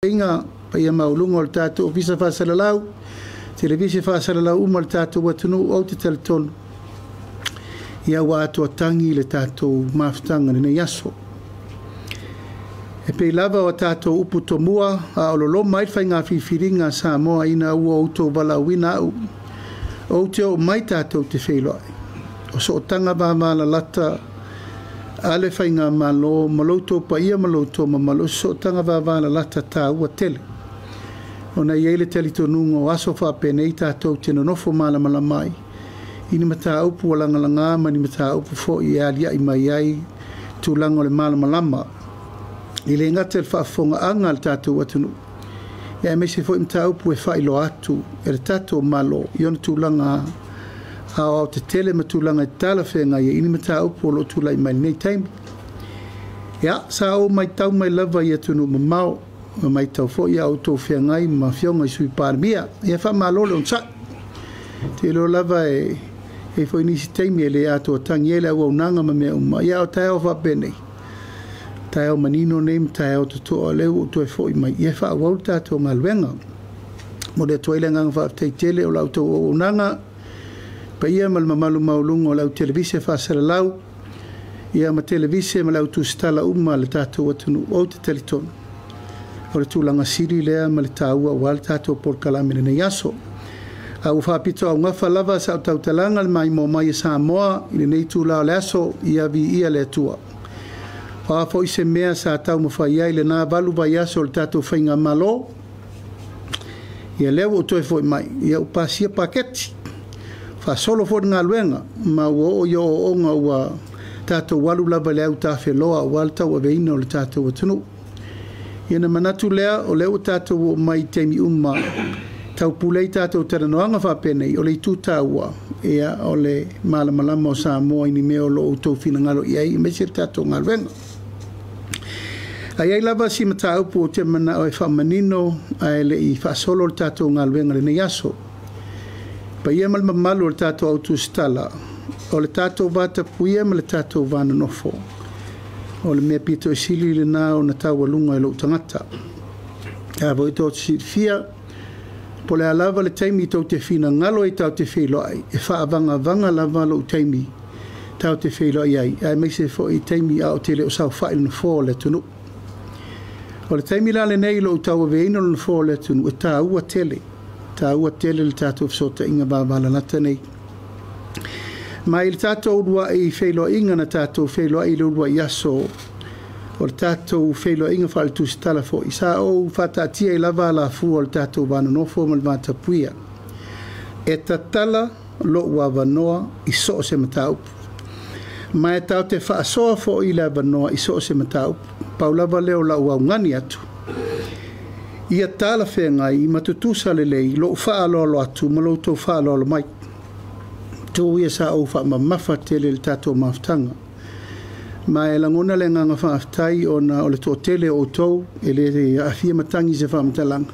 Inga paia maualuga o le tatou Ofisa Faasalalau, Televise Faasalalau uma o le tatou atunuu, ou te talitonu, ia ua atoatagi le tatou mafutaga i lenei aso. E pei lava o tatou upu tomua a o loloma ai le faiga filifiliga a Samoa ina ua outou valaauina au, ou te oo mai tatou te feiloai. O sootaga vavalalata a le Faigamalo ma lo outou paia ma lo outou mamalu, o se sootaga vavalalata taua tele. Ona e i ai le talitonuga o aso faapenei tatou te nonofo malamalama ai i ni mataupu ua lagalaga ma ni mataupu foi e aliae mai ai tulaga o le malamalama. E le gata i le faafofogaaga a le tatou atunuu, aemaise foi mataupu e faailoa atu e le tatou Malo i ona tulaga aoaotetele ma tulaga e talafeagai ai i ni mataupu o lo o tulai mai lenei taimi. Ia, sa ou matau mai lava i atunuu mamao, ma matau foi a outou feagai ma afioga i Sui Palemia. Ia faamalo le onosai. Te iloa lava e i ai foi nisi taimi e le atoatagi ai le auaunaga ma mea uma. Ia o taeao faapenei, taeao manino nei ma taeao totoa, o lea ua ou toe foi mai, ia faaauau le tatou galuega. Momoli atu ai le agaga faafetai tele o la outou auaunaga, paia ma le mamalu maualuga o le au televise faasalalau, ia ma televise ma le au tusitala uma a le tatou atunuu. Ou te talitonu, o le tulaga sili lea ma le taua aua le tatou polokalame i lenei aso. A ua faapitoaugafa lava sau tautalaga le maimoa mai e Samoa i lenei itula o le aso, ia viia le Atua. O a foi se mea sa taumafai ai lena 8 vaiaso o le tatou Faigamalo, ia lea ua ou toe foi mai, ia ua pasia paketi, faasolo foi le galuega, ma ua oo i ooooga ua tatou alu lava i le autafeloa aua le tauaveina o le tatou atunuu. Ia na manatu lea, o lea ua tatou oo mai i taimi uma taupule ai tatou talanoaga faapenei, o le itu taua, ia o le malamalama o Samoa i ni mea o lo o outou finagalo i ai, aemaise le tatou galuega. Ae i ai lava si mataupu ou te manao e faamanino ae le i faasolo le tatou galuega i lenei aso. Paia ma le mamalu o le tatou autusitala, o le tatou vatapuia ma le tatou vanonofo, o le mea pito i sili lena ona taualuga e lou tagata. A foi tou te silafia, po o le a lava le taimi tou te finagalo ai tatou te feiloai, e faavagavaga lava lou taimi tatou te feiloai ai, aemaise foi taimi a o te le o saofai i le nofoa o le atunuu. O le taimi la lenei i lou tauaveina o le nofoa o le atunuu, e taua tele, taua tele le tatou fesootaiga vavalalata nei. Ma i le tatou uluai feiloaiga na tatou feiloai i le uluai aso o le tatou feiloaiga faaletusitala foi, sa ou faataatia ai lava alafua o le tatou vanonofo ma le vatapuia. E tatala lou avanoa i so o se mataupu. Ma e tatou te faasoa foi le avanoa i so o se mataupu. Pau lava lea o lau augani atu, ia talafeagai ma tutusa lelei lou faaaloalo atu ma lo outou faaaloalo mai. Tuu ia sa ou faamamafa tele i le tatou mafutaga. Ma e lagona le agaga faafetai ona o le toatele o outou e le aafia matagi i se faamatalaga.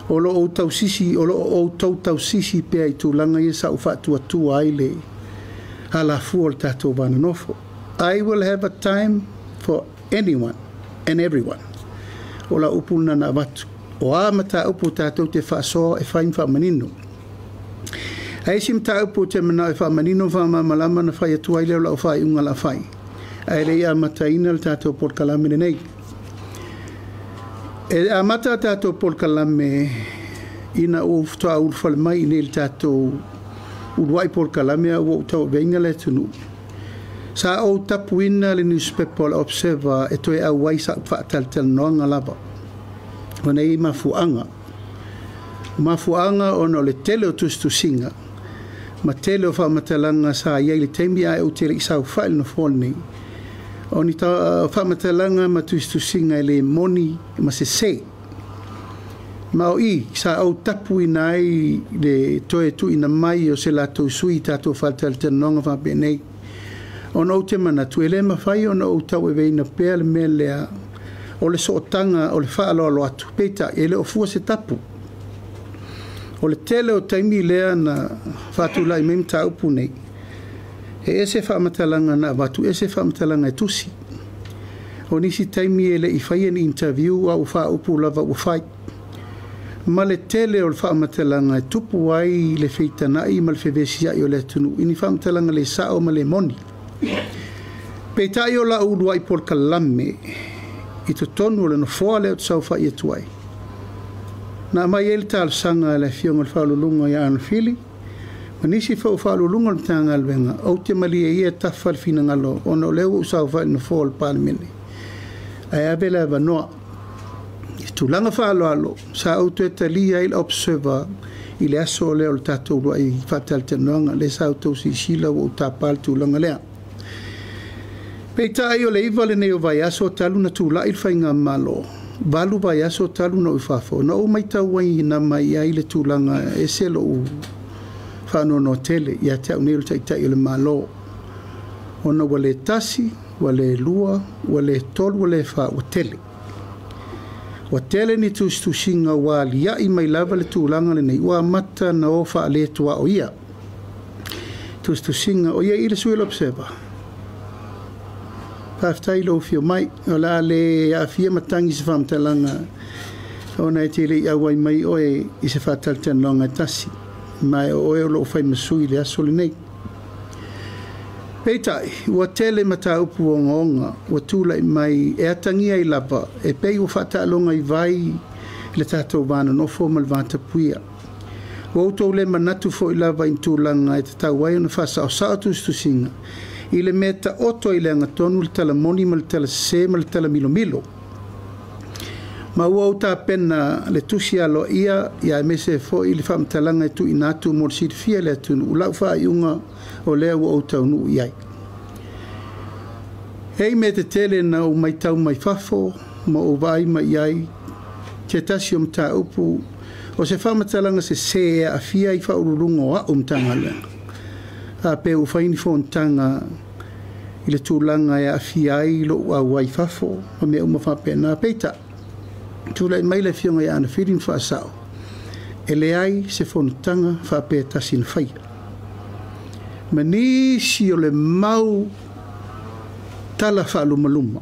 O lo o tausisi, o lo o outou tausisi pea i tulaga ia sa ou faatuatua ai le alafua o le tatou vanonofo. I will have a time for anyone and everyone. O la upu lena na avatu. O a mataupu tatou te faasoa e fai ma faamanino. Ae isi mataupu ou te manao e faamanino faamalamalama na fai atu ai lea o lau faaiuga la fai. Ae le i amataina le tatou polokalame lenei. E amata tatou polokalame ina ua faatoa ulufale mai i nei le tatou uluai polokalame a ua ou tauaveina le atunuu. Sa ou tapuina le newspaper o le Observer e toe auai sa faatalatalanoaga lava. Ona e i ai mafuaaga. O mafuaaga ona o le tele o tusitusiga ma tele o faamatalaga sa i ai i le taimi ae ou te le i saofai i le nofoa lenei. O ni faamatalaga ma tusitusiga e le moni ma sese. Ma o i sa ou tapuina ai le toe tuuina mai o se latou sui i tatou faatalatalanoaga faapenei. Ona ou te manatu e le mafai ona ou tauaveina pea le mea lea o le sootaga o le faaaloalo atu, peitai e le o fua se tapu. O le tele o taimi lea na faatulai mai mataupu nei, e ese faamatalaga na avatu, ese faamatalaga e tusi. O nisi taimi e le'i faia ni interview a ua faaupu lava ua fai. Ma le tele o le faamatalaga e tupu ai le feitana'i ma le fevesia'i o le atunuu i ni faamatalaga le sa'o ma le moni. Peitai o la'u ulua'i polokalame i totonu o le nofoa lea ou te saofa'i atu ai. Na aumai ai le talosaga a le Afioga i le Faauluuluga ia Arnold Fili ma nisi foi o Faauluuluga o le Matagaluega, ou te malie ia e tafa le finagalo ona o lea ua ou saofai i le nofoa o le Palemene ae ave le avanoa. I tulaga faaaloalo, sa ou toe talia ai le Observer i le aso lea o le tatou uluai faatalatalanoaga, lea sa outou silasila ua ou tapa le tulaga lea. Peitai o le 9 lenei o vaiaso talu ona tulai le faigamalo, 8 vaiaso talu ona ou i fafo, na ou matau ai na mai ai le tulaga e ese lou faanoanoa tele ia te au nei o le Taitai o le Malo, ona ua le tasi, ua le lua, ua le tolu, ua le fa, ua tele. Ua tele ni tusitusiga ua alia'i mai lava le tulaga lenei ua amata na o faaletuaoia. Tusitusiga o ia i le sui o le Observer. Faafetai i lou afio mai. O le a le aafia matagi i se faamatalaga ona e te le i auai mai oe i se faatalatalanoaga e tasi, ma o oe o loo fai ma sui i le aso lenei. Peitai, ua tele mataupu ogaoga ua tulai mai e atagia ai lava e pei ua faataaloga i vai le tatou va nonofo ma le va tapuia. Ua outou le manatu foi lava i ni tulaga e tatau ai ona faasaosao tusitusiga i le mea taoto i le agatonu le tala moni ma le tala sese ma le tala milomilo. Ma ua ou tapena le tusi aloaia ia aemaise foi le faamatalaga e tuuina atu mo le silafia e le atunuu lau faaiuga o lea ua ou taunuu i ai. E i mea tetele na ou matau mai fafo ma ou vaai mai i ai, se tasi o mataupu o se faamatalaga sesē e aafia ai faauluuluga o a'u Matagaluega, a pe ua fai ni fonotaga i le tulaga e aafia ai lo'u auai i fafo ma mea uma faapena. Peitai, tulai mai le Afioga ia Anafili ma faasa'o, e leai se fonotaga faapea tasi na faia. Ma nisi o le mau tala faalumaluma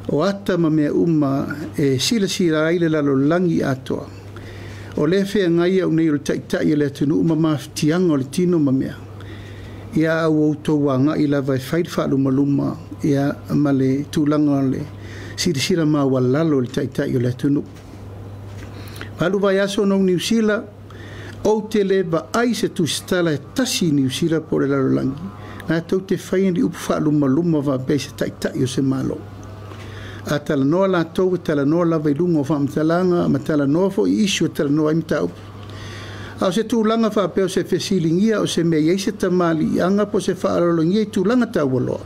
o ata ma mea uma e silasila ai le lalolagi atoa, o lea feagai au nei o le Taitai o le atunuu ma mafatiaga o le tino ma mea, ia a ua outou agai lava e fai le faalumaluma ia ma le tulaga o le silasila maualalo i le Taitai o le atunuu. 8 vaiaso na ou Niu Sila, ou te le vaai se tusitala e tasi i Niu Sila po o le lalolagi latou te faia ni upu faalumaluma faapea i se Taitai o se Malo. A talanoa latou, e talanoa lava i luga o faamatalaga ma talanoa foi i issue e talanoa ai mataupu. A o se tulaga faapea o se fesiligia o se mea i ai se tamaliiaga po o se faaaloalogia i tulaga taualoa,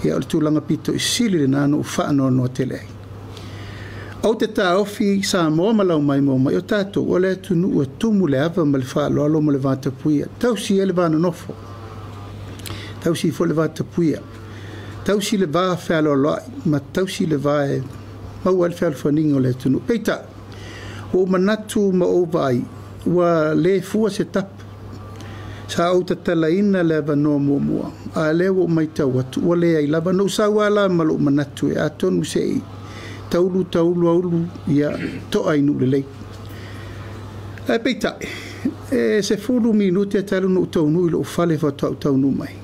ia o le tulaga pito i sili lena na ou faanoanoa tele ai. Ou te taofi Samoa ma lau maimoa mai o tatou o le atunuu e tumu le ava ma le faaaloalo ma le vatapuia. Tausi ai le va nonofo, tausi foi le vatapuia, tausi le va fealoaloai ma tausi le va e maua ai le fealofaniga o le atunuu. Peitai, ua ou manatu ma ou vaai, ua le fua se tapu. Sa ou tatalaina le avanoa muamua, a lea ua ou matau atu, ua leai lava. Na ou sau lava la ma lou manatu e atonu se i taulu taulu aulu ia to'a i nuu lelei. Ae peitai, e 10 minute talu na ou taunuu i lou fale faatoa ou taunuu mai.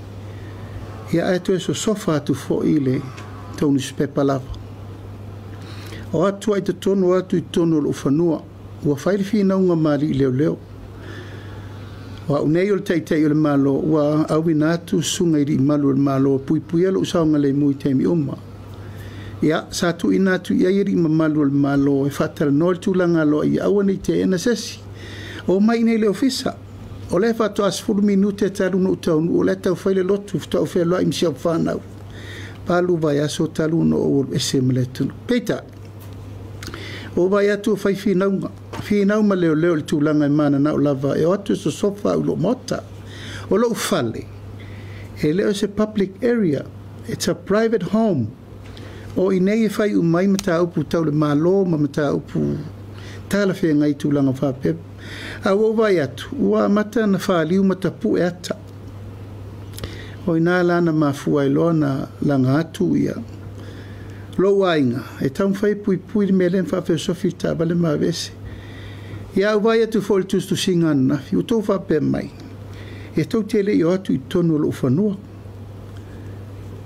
Ia ae toe sosofa atu foi le tou newspaper lava. O atu ai totonu, o atu i totonu o lou fanua, ua fai le finauga ma alii leoleo. O au nei o le Taitai o le Malo, ua auina atu susuga i alii malu o le Malo e puipuia lou saogalemu i taimi uma. Ia, sa tuuina atu i ai alii mamalu o le Malo e faatalanoa le tulaga aloaia aua ne i teena se isi. O mai i nei i le ofisa. O lea faatoa 10 minute talu ona ou taunuu, o lea e tau fai le lotu, faatoa ou feloai ma si au fanau. 8 vaiaso talu ona ou alu ese ma le atunuu. Peitai, ua ou vaai atu ua fai finauga, finau ma leoleo i le tulaga e mananao lava e o atu e sosofa au i lou maota. O lou fale, e le o se public area, it's a private home. O i nei e fai uma ai mataupu tau le Malo ma mataupu talafeagai i tulaga faapea. A ua ou vaai atu, ua amata ona faliu ma tapue ata. O i ina la na mafua ai loa na laga atu ia Lou aiga, e taumafai e puipui le mea lea ma faafeosofi i le taavale ma aveese. Ia, a ou vaai atu foi i le tusitusiga ananafi, ua outou faapea mai, e tou te le i o atu i totonu o lou fanua.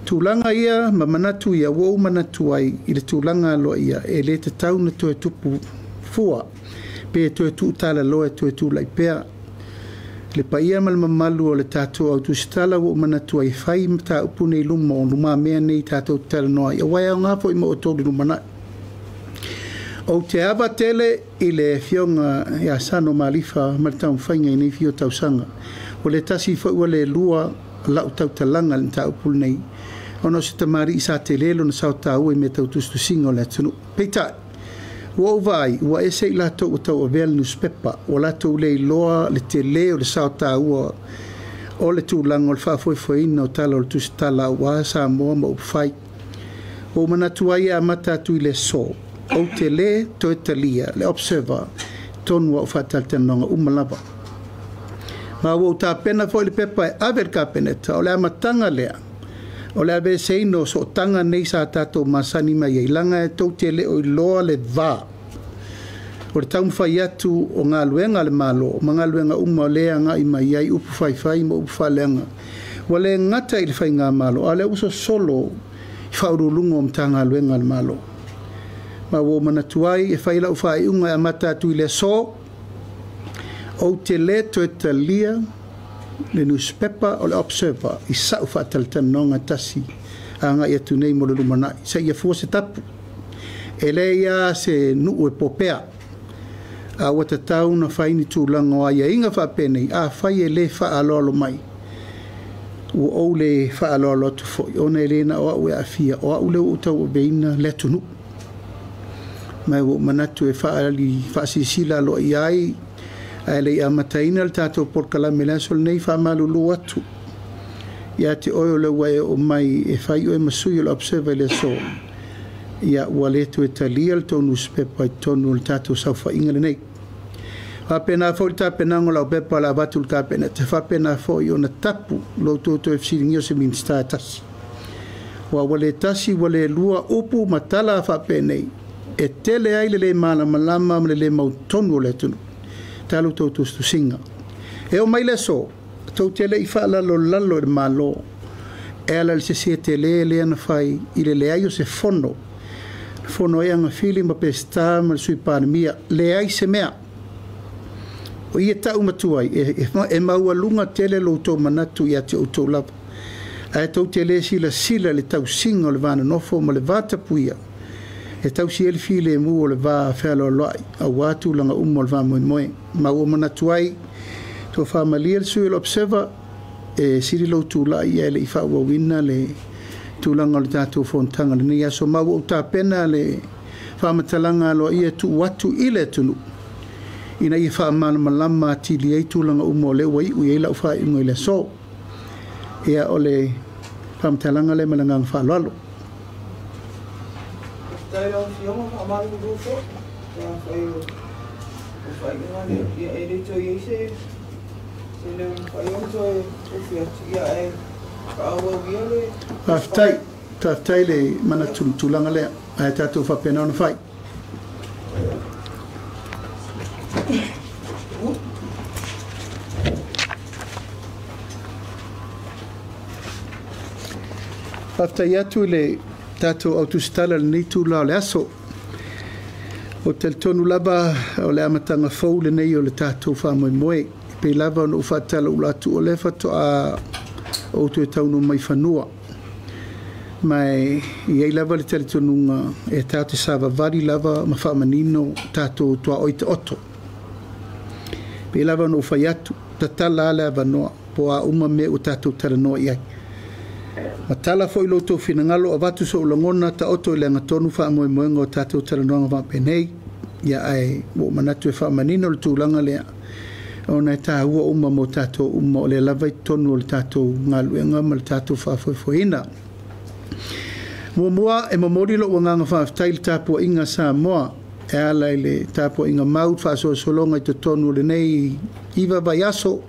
Tulaga ia ma manatu ia ua ou manatu ai i le tulaga aloaia e le tatau ona toe tupu fua pe toe tuutalaloa e toe tulai pea. Le paia ma le mamalu o le tatou au tusitala ua ou manatu ai e fai mataupu nei i luma o lumamea nei tatou te talanoa ai, aua e aoga foi mo outou i le lumanai. Ou te ava tele i le Afioga ia Sano Malifa ma le taumafaiga i nei fia o tausaga. Ua le tasi foi ua le lua lau tautalaga i le mataupu lenei, ona o se tamalii sa tele lona sao taua i mea tau tusitusiga o le atunuu. Peitai, ua ou vaai, ua ese i latou ua tauavea le nusipepa, ua latou le iloa le tele o le sao taua o le tulaga o le faafoefoeina o tala o le tusitala aua Samoa ma upufai. Ua ou manatu ai e amata atu i le aso, ou te le toe talia le Observer tonu o au faatalatalanoaga uma lava. Ma ua ou tapena foi le pepa e ave i le Kapeneta, o le amataga lea o le aveeseina o sootaga nei sa tatou masani mai ai, leaga e tou te le o iloa le va o le taumafai atu o galuega a le Malo ma galuega uma o lea e agai mai ai upu faifai ma upu faaleaga. Ua le gata i le faigamalo, a o lea ua sosolo i faauluuluga o Matagaluega a le Malo. Ma ua ou manatu ai e fai lau faaiuga e amata atu i le aso, ou te le toe talia le nusipepa o le Observer i sa'u faatalatalanoaga tasi agai atu nei mo le lumanai, seia fua se tapu. E leai lava se nuu e popea, a ua tatau ona fai ni tulaga o aiaiga faapenei, afai e le faaaloalo mai, ua ou le faaaloalo atu foi, ona e le na o au e aafia, o au lea ua ou tauaveina le atunuu. Ma ua ou manatu e faaali faasilasila aloaia ai, ae le i amataina le tatou polokalame i le aso lenei, faamalulu atu ia te oe o lea ua e oo mai e fai oe ma sui o le Observer i le aso, ia ua le toe talia le tou nusipepa i totonu o le tatou saofaiga lenei. Faapena foi le tapenaga o lau pepa o le a avatu i le Kapeneta, faapena foi ona tapu lo outou toe fesiligia o se Minisita e tasi. Aua ua le tasi ua le lua upu ma tala faapenei e tele ai le lē malamalama ma le lē mautonu o le atunuu talu tou tusitusiga. E oo mai le aso, tou te le i faalalolalo i le Malo e ala i le sesē tele lea na fai i le leai o se fono, na fono ai Agafili ma Peseta ma le Sui Palemia, leai se mea. O i e tau matua ai, e maualuga tele lo outou manatu ia te outou lava, ae tou te le silasila i le tausiga o le va nonofo ma le va tapuia e tausi ai le filemu o le va fealoaloai aua tulaga uma o le faamoemoe. Ma ua manatu ai, tofa malie le sui o le Observer, e sili lou tulai ae le i faaauauina le tulaga o le tatou fonotaga i lenei aso. Ma ua ou tapena le faamatalaga aloaia e tuu atu i le atunuu ina ia faamalamalama atili ai tulaga uma o lea ua iu i ai lau faaiuga i le aso. Ia, o le faamatalaga lea ma le agaga faaaloalo. Faafetai i lau Afioga, faamalulu foi pe afai o faaiuga lea, ia e le toe i ai se leo e mafai ona toe ofi atu, ia ae faaauau ia le Faafetai, faafetai le manatu i le tulaga lea, ae tatou faapena ona fai. Faafetai atu i le tatou au tusitala i lenei itula o le aso. Ou te talitonu lava o le amataga fou lenei o le tatou faamoemoe. E pei lava ona ou faatalaula atu o lea faatoa ou toe taunuu mai fanua. Ma e i ai lava le talitonuga e tatou te savavali lava ma faamanino tatou tuaoi taoto. Pei lava ona ou fai atu, tatala lava le avanoa po o a uma mea ua tatou talanoa i ai. Ma tala foi lo outou finagalo, avatu sou lagona, taoto i le agatonu faamoemoega o tatou talanoaga faapenei. Ia ae ua ou manatu e faamanino le tulaga lea, ona e taua uma mo tatou uma o lea lava i totonu o le tatou galuega ma le tatou faafoefoeina. Muamua, e momoli lou agaga faafetai i le tapuaiga a Samoa e ala i le tapuaiga mau le faasolosologa i totonu o lenei 9 vaiaso.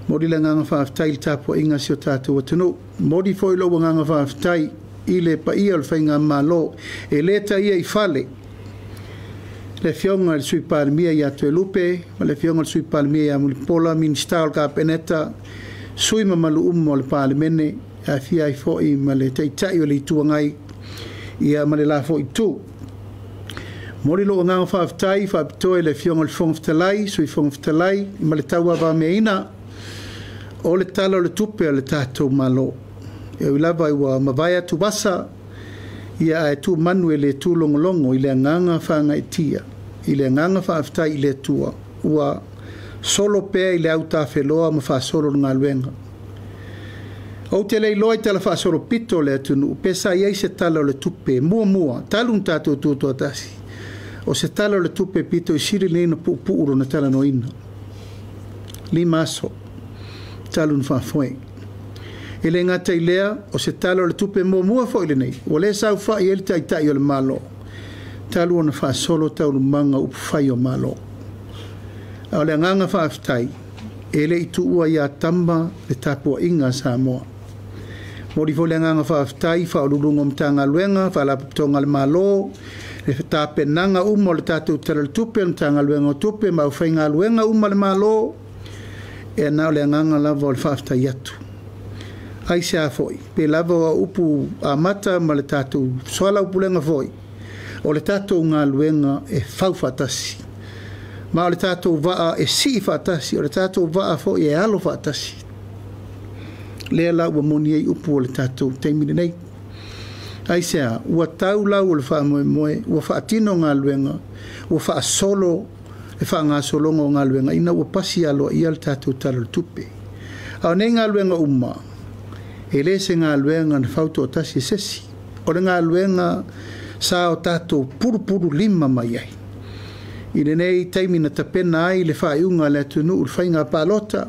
Momoli le agaga faafetai i le tapuaiga a si o tatou atunuu. Momoli foi lou agaga faafetai i le paia o le faigamalo e lē taia i fale le Afioga i le Sui Palemia ia Toelupe ma le Afioga i le Sui Palemia ia Mulipola, Minisita o le Kapeneta, sui mamalu uma o le Palemene, e aofia ai foi ma le Taitai o le Itu Agai ia ma le la foi itu. Momoli lou agaga faafetai faapitoa i le Afioga i le Fofoga Fetalai, Sui Fofoga Fetalai ma le tauavameaina o le Tala o le Tupe a le tatou Malo. E ui lava ua mavae atuvasa, ia ae tumanu e le tūlogologo i le agaga faagaeetia, i le agaga faafetai i le Atua, ua solo pea i le autafeloa ma faasolo le galuega. Ou te le iloa i tala faasolopito o le atunuu, pe sa i ai se Tala o le Tupe muamua, talu ona tatou tutoatasi, o se Tala o le Tupe pito i sili lenei ona puupuu lona talanoaina. 5 aso, talu ona faafoe. E le gata i lea, o se Tala o le Tupe muamua foi lenei, ua le saofai ai le Taitai o le Malo, talu ona faasolo taualumaga o upufai o Malo. A o le agaga faafetai, e le i tuua ia tama le tapuaiga a Samoa. Momoli foi le agaga faafetai i Faauluuluga o Matagaluega, Faalapotopotoga a le Malo, le tapenaga uma o le tatou Tala o le Tupe, le Matagaluega o Tupe ma aufaigaluega uma a le Malo, e na o le agaga lava o le faafetai atu. Aisea foi, pe lava o upu amata ma le tatou soalaupulega foi, o le tatou galuega e fau faatasi. Ma o le tatou vaa e sii faatasi, o le tatou vaa foi e alo faatasi. Lea la ua moni ai upu o le tatou taimi lenei. Aisea, ua tau lau o le faamoemoe, ua faatino galuega, ua faasolo le faagasologa o galuega ina ua pasi aloaia le tatou Tala o le Tupe. A o nei galuega uma, e le se galuega na fautoatasi e sesi. O le galuega sa o tatou pulupulu lima mai ai. I lenei taimi na tapena ai le faaiuga a le atunuu le faiga palota,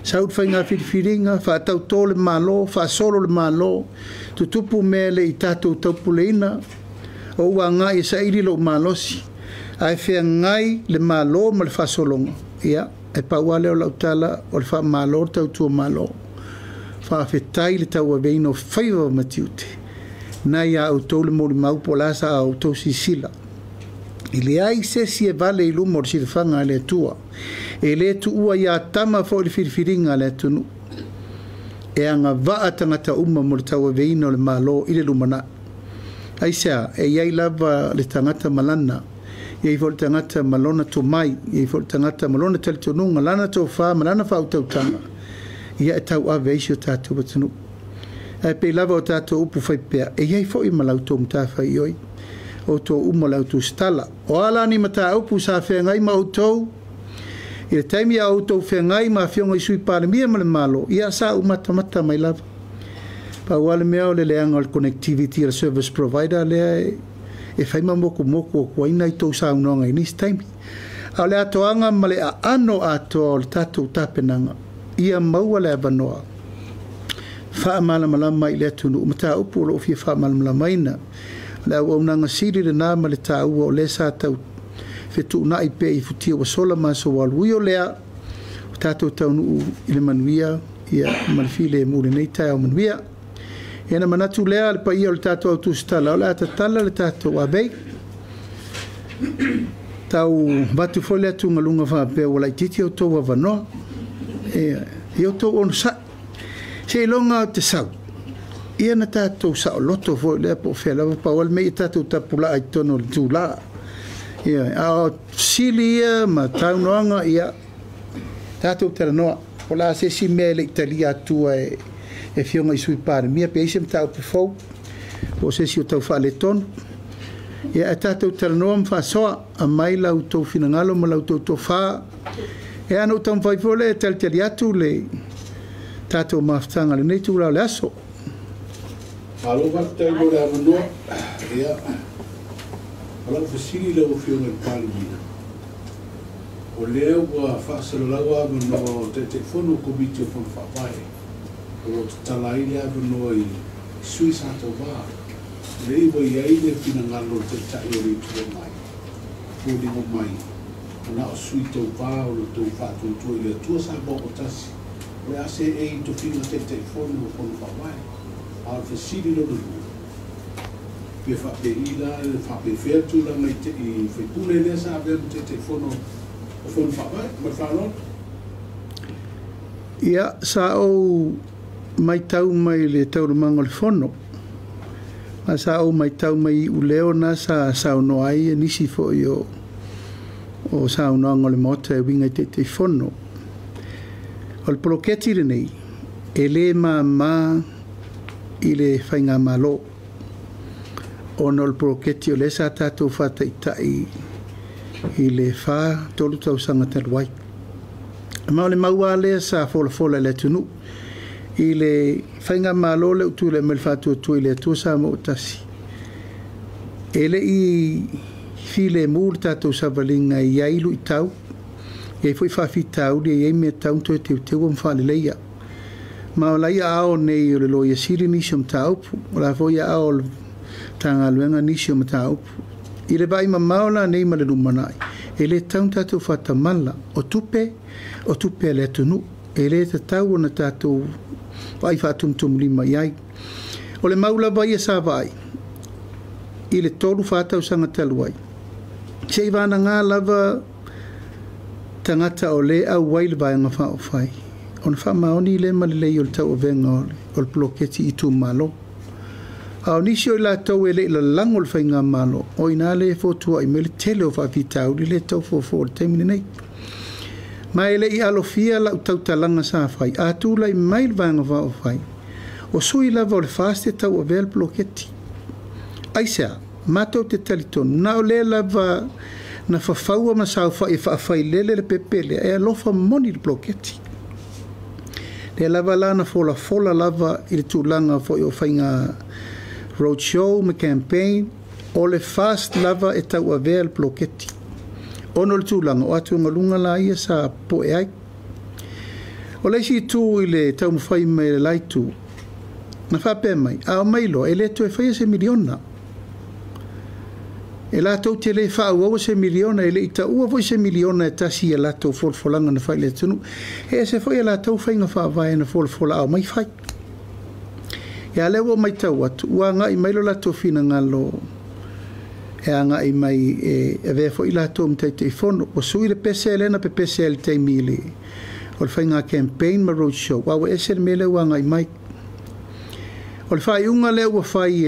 sau le faiga filifiliga, faatautō le Malo, faasolo le Malo, tutupu mea le i tatou taupuleina, o ua agai e saili lou malosi, ae feagai le Malo ma le faasologa, ia, e pau lava lea o lau tala o le faamalo le tautua Malo. Faafetai le tauaveina o faiva ma tiute, nai a outou le molimau po o le a sa outou sisila. E leai se isi e vale i luma o le silafaga a le Atua. E le tuua ia tama foi le filifiliga a le atunuu. E agavaa tagata uma mo le tauaveina o le Malo i le lumanai. Aisea, e i ai lava le tagata ma lana, e i ai foi le tagata ma lona tomai, e i ai foi le tagata ma lona talitonuga, lana tofa ma lana faautautaga, ia e tauave ai si o tatou atunuu. Ae pei lava o tatou upu faipea, e i ai foi ma la outou matafaioi, outou uma o le autusitala. O a la ni mataupu sa feagai ma outou, i le taimi a outou feagai ma afioga i Sui Palemia ma le Malo, ia sa ou matamata mai lava. Pau lava le mea o le leaga o le connectivity a le service provider lea e fai ma mokumoku atu ai nai tou saunoaga i nisi taimi. A o le atoaga ma le aano atoa o le tatou tapenaga, ia maua le avanoa faamalamalama i le atunuu mataupu o loo fia faamalamalamaina. Le auaunaga sili lena ma le taua o lea sa tau fetuunai pea i futia ua sola ma aso ua alu. Ui o lea, o tatou taunuu i le manuia ia ma le filemu i lenei taeao manuia. Ia na manatu lea le paia o le tatou autusitala, o le a tatala le tatou avei. Tau avatu foi le atugaluga faapea ua laitiiti outou avanoa. Ia outou onosai. Seiloga o te sau, ia na tatou saoloto foi lea po o fea lava, pau lava le mea ia tatou tapulaa i totonu o le itulā. Ia, a o fesili ia ma saunoaga, ia, tatou talanoa. Po o le a se isi mea e le i talia atua e Afioga i Sui Palemia, pe i ai se mataupu fou, po o se isi o tau faaletonu. Ia, ae tatou talanoa ma faasoa, aumai la outou finagalo ma la outou tofa. Ia, ona ou taumafai foi lea e talitali atu le tatou mafutaga i lenei itula o le aso. Malo faafetai mo le avanoa. Ia, o lau fesili i lau Afioga i le Palemia, o lea ua faasalalau avanoa o Taitaifono o Komiti o Fono Faavae o lo o tatala ai le avanoa i sui sa tauva, lea ua i ai le finagalo o le Taitai o le Itu Agai, foliga mai na o sui tauva o lo outou faatuatua i le Atua Samoa ua tasi, o le a seei i tofiga Taitaifono o Fono Faavae. A o le fesili lona lua, Pe faapei la e faapefea tulaga i faipule lea sa avea ma Taitaifono o Fono Faavae. Ma le faaaloalo. Ia, sa ou matau mai i le taualumaga o le fono, ma sa ou matau mai i iuleo na sa saunoa ai nisi foi o saunoaga o le Maota e uiga i Taitaifono. O le poloketi lenei, e lē māmā i le faigamalo, ona o le poloketi o lea sa tatou faataitai i le 4-3 tausaga talu ai. Ma o le mau lava lea sa folafola i le atunuu i le faigamalo lea ua tulai mai le Faatuatua i le Atua Samoa ua tasi. E le i filemu le tatou savaliga, e i ai luitau, e i ai foi faafitauli, e i ai mea e tatau ona toe teuteu ma faaleleia. Ma o la i aao nei o le Loia Sili nisi o mataupu, o la foi aao o le Matagaluega nisi o mataupu. I le vaai mamao la nei ma le lumanai, e le tatau ona tatou faatamala, o tupe, o tupe a le atunuu. E le tatau ona tatou vaai faatumutumulima i ai. O le mau lava ia sa vaai i le 3-4 tausaga talu ai, se i vanaga lava tagata o le auai le Vaega Faaupufai, ona faamaoni lea ma lelei o le tauavega o le poloketi itumalo. A o nisi o i latou e le i lalago le faigamalo, o ina le fotuai mai le tele o faafitauli le tau fofo o le taimi lenei. Ma e le i alofia lau tautalaga sa fai, a tulai mai le Vaega Faaupufai, o sui lava o le FAST e tauavea le poloketi. Aisea, matou te talitonu, na o lea lava na fafaua ma saofai e faafailele le pepe lea, e alofa moni le poloketi. Lea lava la na folafola lava i le tulaga foi o faiga roadshow ma campaign, o le FAST lava e tauavea le poloketi. Ona o le tulaga o atugaluga la ia sa poe ai. O le isi itu i le taumafai mai le la itu, na faapea mai, a o mai loa, e le toe faia se miliona. E latou te le faaauaua se miliona, e le i taua foi se miliona e tasi i a latou folafolaga na fai i le atunuu. E ese foi a latou faiga faavae na folafola ao mai fai. Ia lea ua matau atu, ua agai mai lo latou finagalo e agai mai e avea foi latou ma Taitaifono. Ua sui le pese lea na pepese ai le taimi i le o le faiga campaign ma roadshow, a ua ese le mea lea ua agai mai. O le faaiuga lea ua fai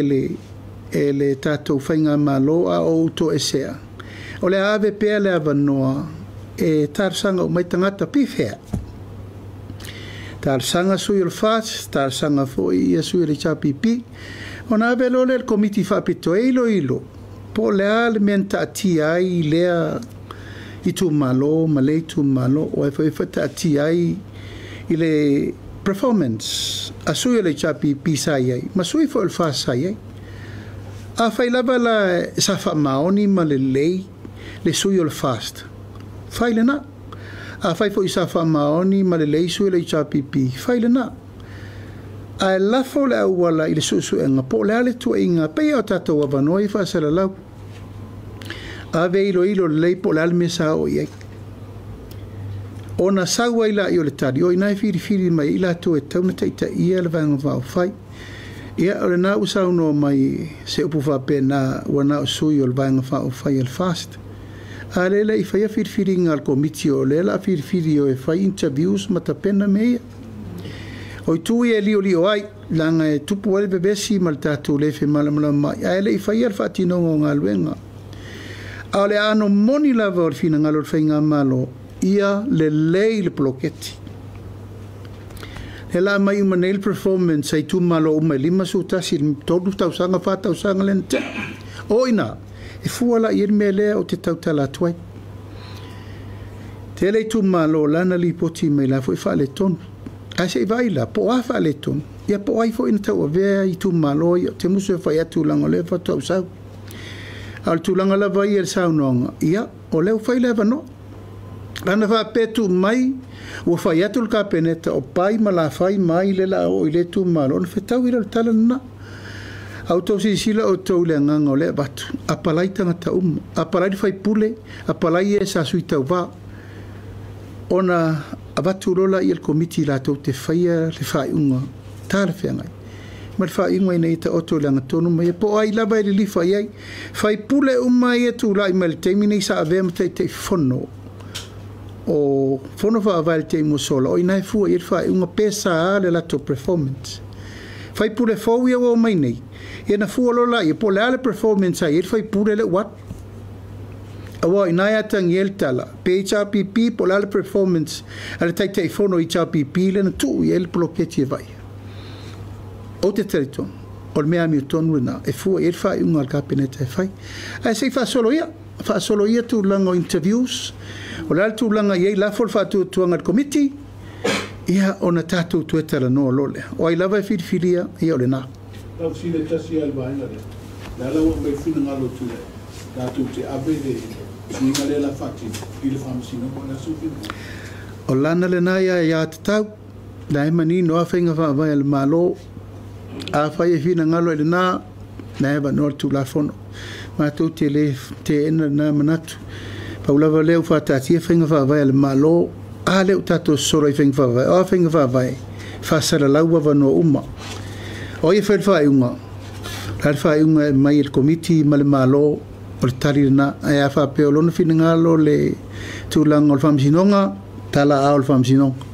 e le tatou faigamalo a o ou toesea, o le a ave pea le avanoa e talosaga uma ai tagata pifea. Talosaga sui o le FAST, talosaga foi ia sui o le HRPP, ona ave loa lea i le komiti faapitoa e iloilo po o le a le mea na taatia ai lea itumalo ma le itumalo, o ai foi taatia ai i le performance a sui o le HRPP sa i ai, ma sui foi o le FAST sa i ai. A fai lava la sa faamaoni ma lelei le sui o le FAST, fai lena. A fai foi sa faamaoni ma lelei sui o le HRPP, fai lena. Ae lafo le auala i le suesuega po o le a le tuuaiga pei o tatou avanoa i faasalalau. Ave iloilo lelei po o le a le mea sa oo i ai. Ona sau ai laia o le tali, o ina e filifili mai ai latou e tatau ona taitaia le Vaega Faaupufai. Ia, o lena ua saunoa mai se upu faapena ua na o sui o le Vaega Faaupufai a le FAST. A lea le i faia filifiliga a le komiti, o lea la a filifili o e fai interviews ma tapena mea ia. O itu ia e liolio ai, leaga e tupu ai le vevesi ma le tatou le femalamalama mai, ae le i faia le faatinoga o galuega. A o le aano moni lava o le finagalo o le faigamalo, ia lelei le poloketi. Lea la aumai uma nei le performance a itumalo uma e 51 i le 3 tausaga, 4 tausaga lea na tea. O i ina, e fua la i ai le mea lea ou te tautala atu ai. Tele itumalo la na lipoti mai la foi faaletonu. Ae se i vaai la, po o a faaletonu, ia po o ai foi na tauavea itumalo ia, te musu e fai atu leaga o lea faatoa ou sau. A o le tulaga lava ia i le saunoaga, ia, o lea ua fai le avanoa. Ana faapea tuu mai, ua fai atu le Kapeneta o pai ma lafai mai le la oo i le itumalo, ona fetaui lea o le tala lena. A outou silasila outou i le agaga o lea avatu, apalai tagata uma, apalai le faipule, apalai e sa sui tauvā. Ona avatu loa laia i le komiti latou te faia le faaiuga talafeagai. Ma le faaiuga ina ia taoto i le agatonu ma ia po o ai lava e lilifa i ai. Faipule uma ia tulai mai le taimi nei sa avea ma Taitaifono o Fono Faavae i le taimi ua sola, o i ina e fua i ai le faaiuga pe sa le latou performance. Faipule fou ia ua omai nei, ia na fua loa laia po o le a le performance a i ai le faipule lea ua alu. Aua o i ina e atagia ai le tala, pe HRPP po o le a le performance a le Taitaifono o HRPP lea na tuu i ai le poloketi e vaaia. Ou te talitonu, o le mea amiotonu lena e fua i ai le faaiuga a le Kapeneta e fai. Ae se i faasolo ia, faasolo ia tulaga o interviews, o le a le tulaga i ai, lafo le faatuatuaga i le Komiti, ia ona tatou toe talanoa loa lea. O ai lava e filifilia, ia o lena. Lau fesili e tasi lava i le vaega lea, o le a la ua aumai finagalo o Tuilaepa latou te ave le suiga lea o le a faatino i le Faamasinoga, o le a sou finagalo? O lana lena ia tatau, la e manino lava faiga faavae a le Malo. Afai e finagalo i lena, la e avanoa le Tulafono. Matou te le teena lena manatu. Pau lava lea ua faataatia faiga faavae a le Malo, a lea ua tatou sosolo i faiga faavae. O a faiga faavae? Faasalalau avanoa uma. O ai e fai le faaiuga? O le a le faaiuga e aumai e le Komiti ma le Malo, o le tali lena. Ae a faapea o lona finagalo le tulaga o le Faamasinoga, tala aao le Faamasinoga.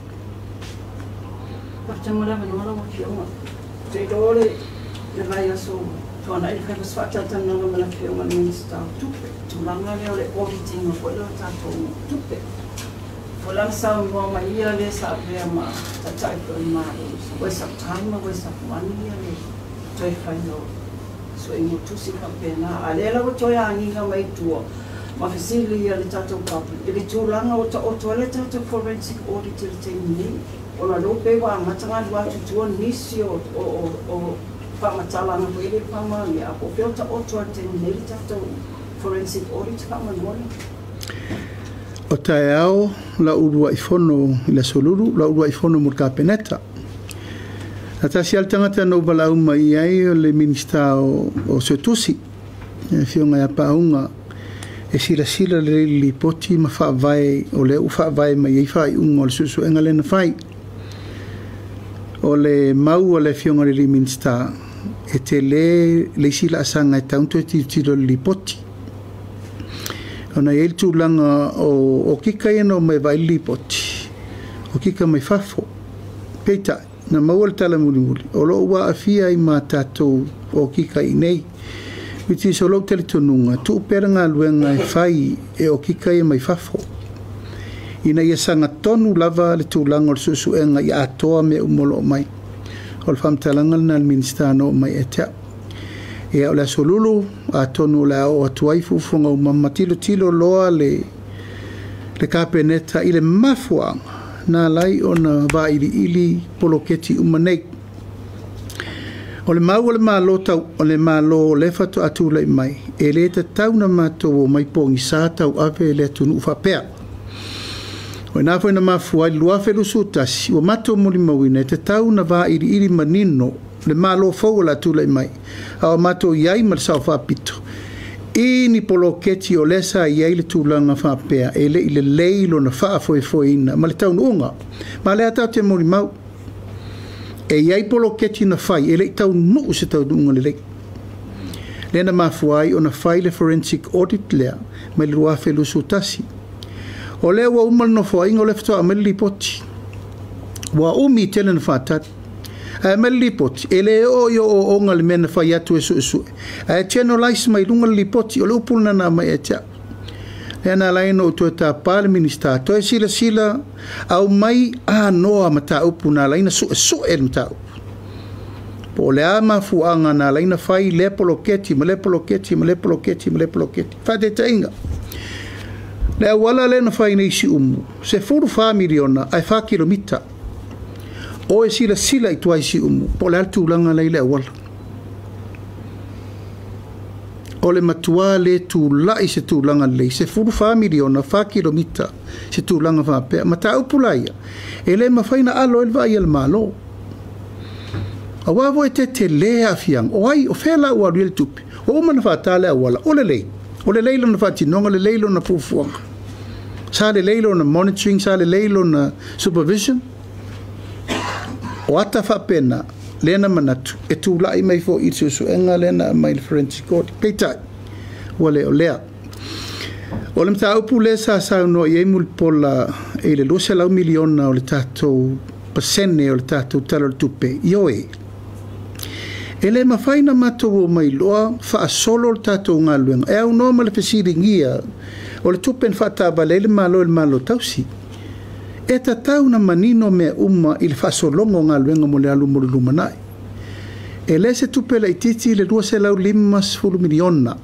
Faafetai mo le avanoa lau Afioga. Ou te iloa o le vaiaso tuanai na fai foi se faatalatalanoaga ma le Afioga i le Minisita o Tupe i le tulaga lea o le audit ina foi lea o tatou tupe. O lana saunoa mai ia lea sa avea ma Taitai foi o le Malo, it's a waste of time a waste of money le toe faiga o suiga o tusi faapena. A o lea la ua toe agiga mai i tua ma fesili a le tatou public i le tulaga ua taoto ai le tatou forensic audit i le taimi nei, ona o lea ua pei ua amata ona alu atu i tua nisi o faamatalaga foi ia le faamaonia, a po o fea o taoto ai i le taimi nei le tatou forensic audit faamolemole. O taeao lau uluai fono i le Aso Lulu, lau uluai fono mo le Kapeneta. Na tasi lava le tagata na ou valaau mai i ai o le Minisita o Suetusi, le Afioga ia Paauga, e silasila lelei i le lipoti ma faavae o lea ua faavae mai ai faaiuga o le suesuega lea na fai. O le mau a le Afioga i le Minisita, e tele le isi laasaga e tatau ona toe tilotilo i le lipoti. Ona e i ai le tulaga o okika ia na omai e vaai le lipoti, okika mai fafo. Peitai, na maua le tala mulimuli, o lo o ua aafia ai ma tatou okika i inei. Which is o lou talitonuga, tuu pea le galuega e fai e okika ia mai fafo, ina ia sagatonu lava le tulaga o le suesuega ia atoa mea uma o lo o mai. O le faamatalaga lena a le Minisita na oo mai ia te au. Ia, o le Aso Lulu, atonu o le a oo atu ai fuafuaga uma ma tilotilo loa le Kapeneta i le mafuaaga na ala ai ona vailiili poloketi uma nei. O le mau a le Malo tau, o le Malo o lea faatoa tulai mai, e le tatau ona matou omai pogisa tauave le atunuu faapea. O ina foi na mafua ai le 2021, ua matou molimauina e tatau ona vailiili manino le Malo fou o le a tulai mai, a o matou i ai ma le sao faapito i ni poloketi o lea sa i ai le tulaga faapea e le i lelei lona faafoefoeina ma le taunuuga. Ma lea tatou te molimau, e i ai poloketi na fai e le i taunuu se taunuuga lelei. Lea na mafua ai ona fai le forensic audit lea mai le 2021. O lea ua uma le nofoaiga o lea faatoa aumai le lipoti. Ua umi tele na faatali. Ae aumai le lipoti, e le oo i ooooga le mea na fai atu e suesue. Ae generalise mai luga le lipoti, o le upu lena na aumai ia te au. Lea na ala ai ona ou toe tapa le Minisita, toe silasila, aumai anoa mataupu na ala ai ona suesue le mataupu. Po o le a mafuaaga na ala ai ona fai lea poloketi ma lea poloketi ma lea poloketi ma lea poloketi. Faataitaiga, le auala lea na fai nei i Siumu, 14 miliona ae 4 kilomita. O e silasila i tua i Siumu, po o le a le tulaga la i le auala. O le matua le tulai se tulaga lelei, 14 miliona, 4 kilomita se tulaga faapea. Mataupu la ia, e le mafai na alo ai le vaai a le Malo. Aua foi e tetele aafiaga, o ai, o fea la ua alu i ai le tupe? Ua uma ona faata le auala, o lelei. O lelei lona faatinoga, lelei lona fuafuaga. Sa lelei lona monitoring, sa lelei lona supervision. O ata faapena, Lea na manatu e tula'i mai fo'i i le suesuega lea na aumai i le Forensic Audit. Peitai, ua le o lea. O le mataupu lea sa saunoa i ai Mulipola i le $200 miliona o le tatou pasene o le tatou Tala o le Tupe, ioe, e le mafai na matou o mai loa faasolo le tatou galuega e aunoa ma le fesiligia o le tupe na faatavale ai le Malo i le Malo tausi. E tatau na manino mea uma i le faasologa o galuega mo le alu mo le lumanai. E le se tupe laitiiti le $250 miliona.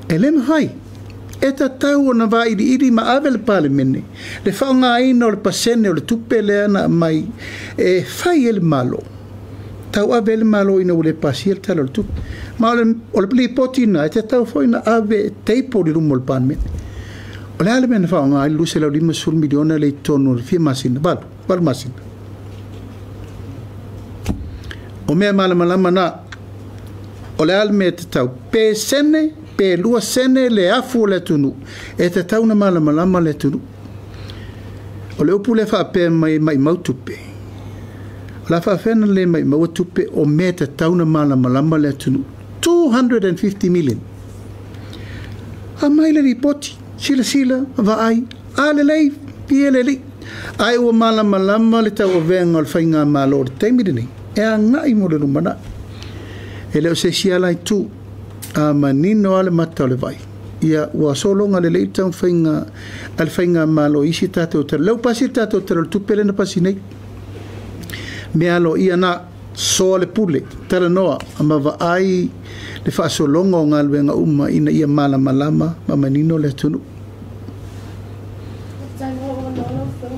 E le mafai. E tatau ona vailiili ma ave le Palemene le faaaogaina o le pasene o le tupe lea na aumai e fai e le Malo. Tau ave le Malo ina ua le pasia le Tala o le Tupe. Ma o le lipoti na e tatau foi na ave e table i luma o le Palemene. O le a le mea na faaaoga ai le $250 miliona le i totonu o le fia masina, 8 masina. O mea malamalama na, o le a le mea e tatau, pe sene, pe 2 sene le afu o le atunuu, e tatau na malamalama le atunuu. O le upu le faapea mai maimau tupe. O la faafena le maimau tupe o mea tatau na malamalama le atunuu. 250 million. A mai le ripoti, sila sila, vaai, a lelei, pie lelei. Ai ua malamalama le tauavega o le faigamalo o le taimi lenei, e agai mo le lumanai. E le o se isi ala i tu, a manino a le mata o le vai. Ia ua sologa lelei le taumafaiga a le faigamalo i isi tatou tala. Lea ua pasi le tatou tala o le tupe lea na pasi nei. Mea aloaia na soa le pule, talanoa, ma vaai le faasologa o galuega uma ina ia malamalama ma manino le atunuu. Faafetai mo lou avanoa lau Afioga.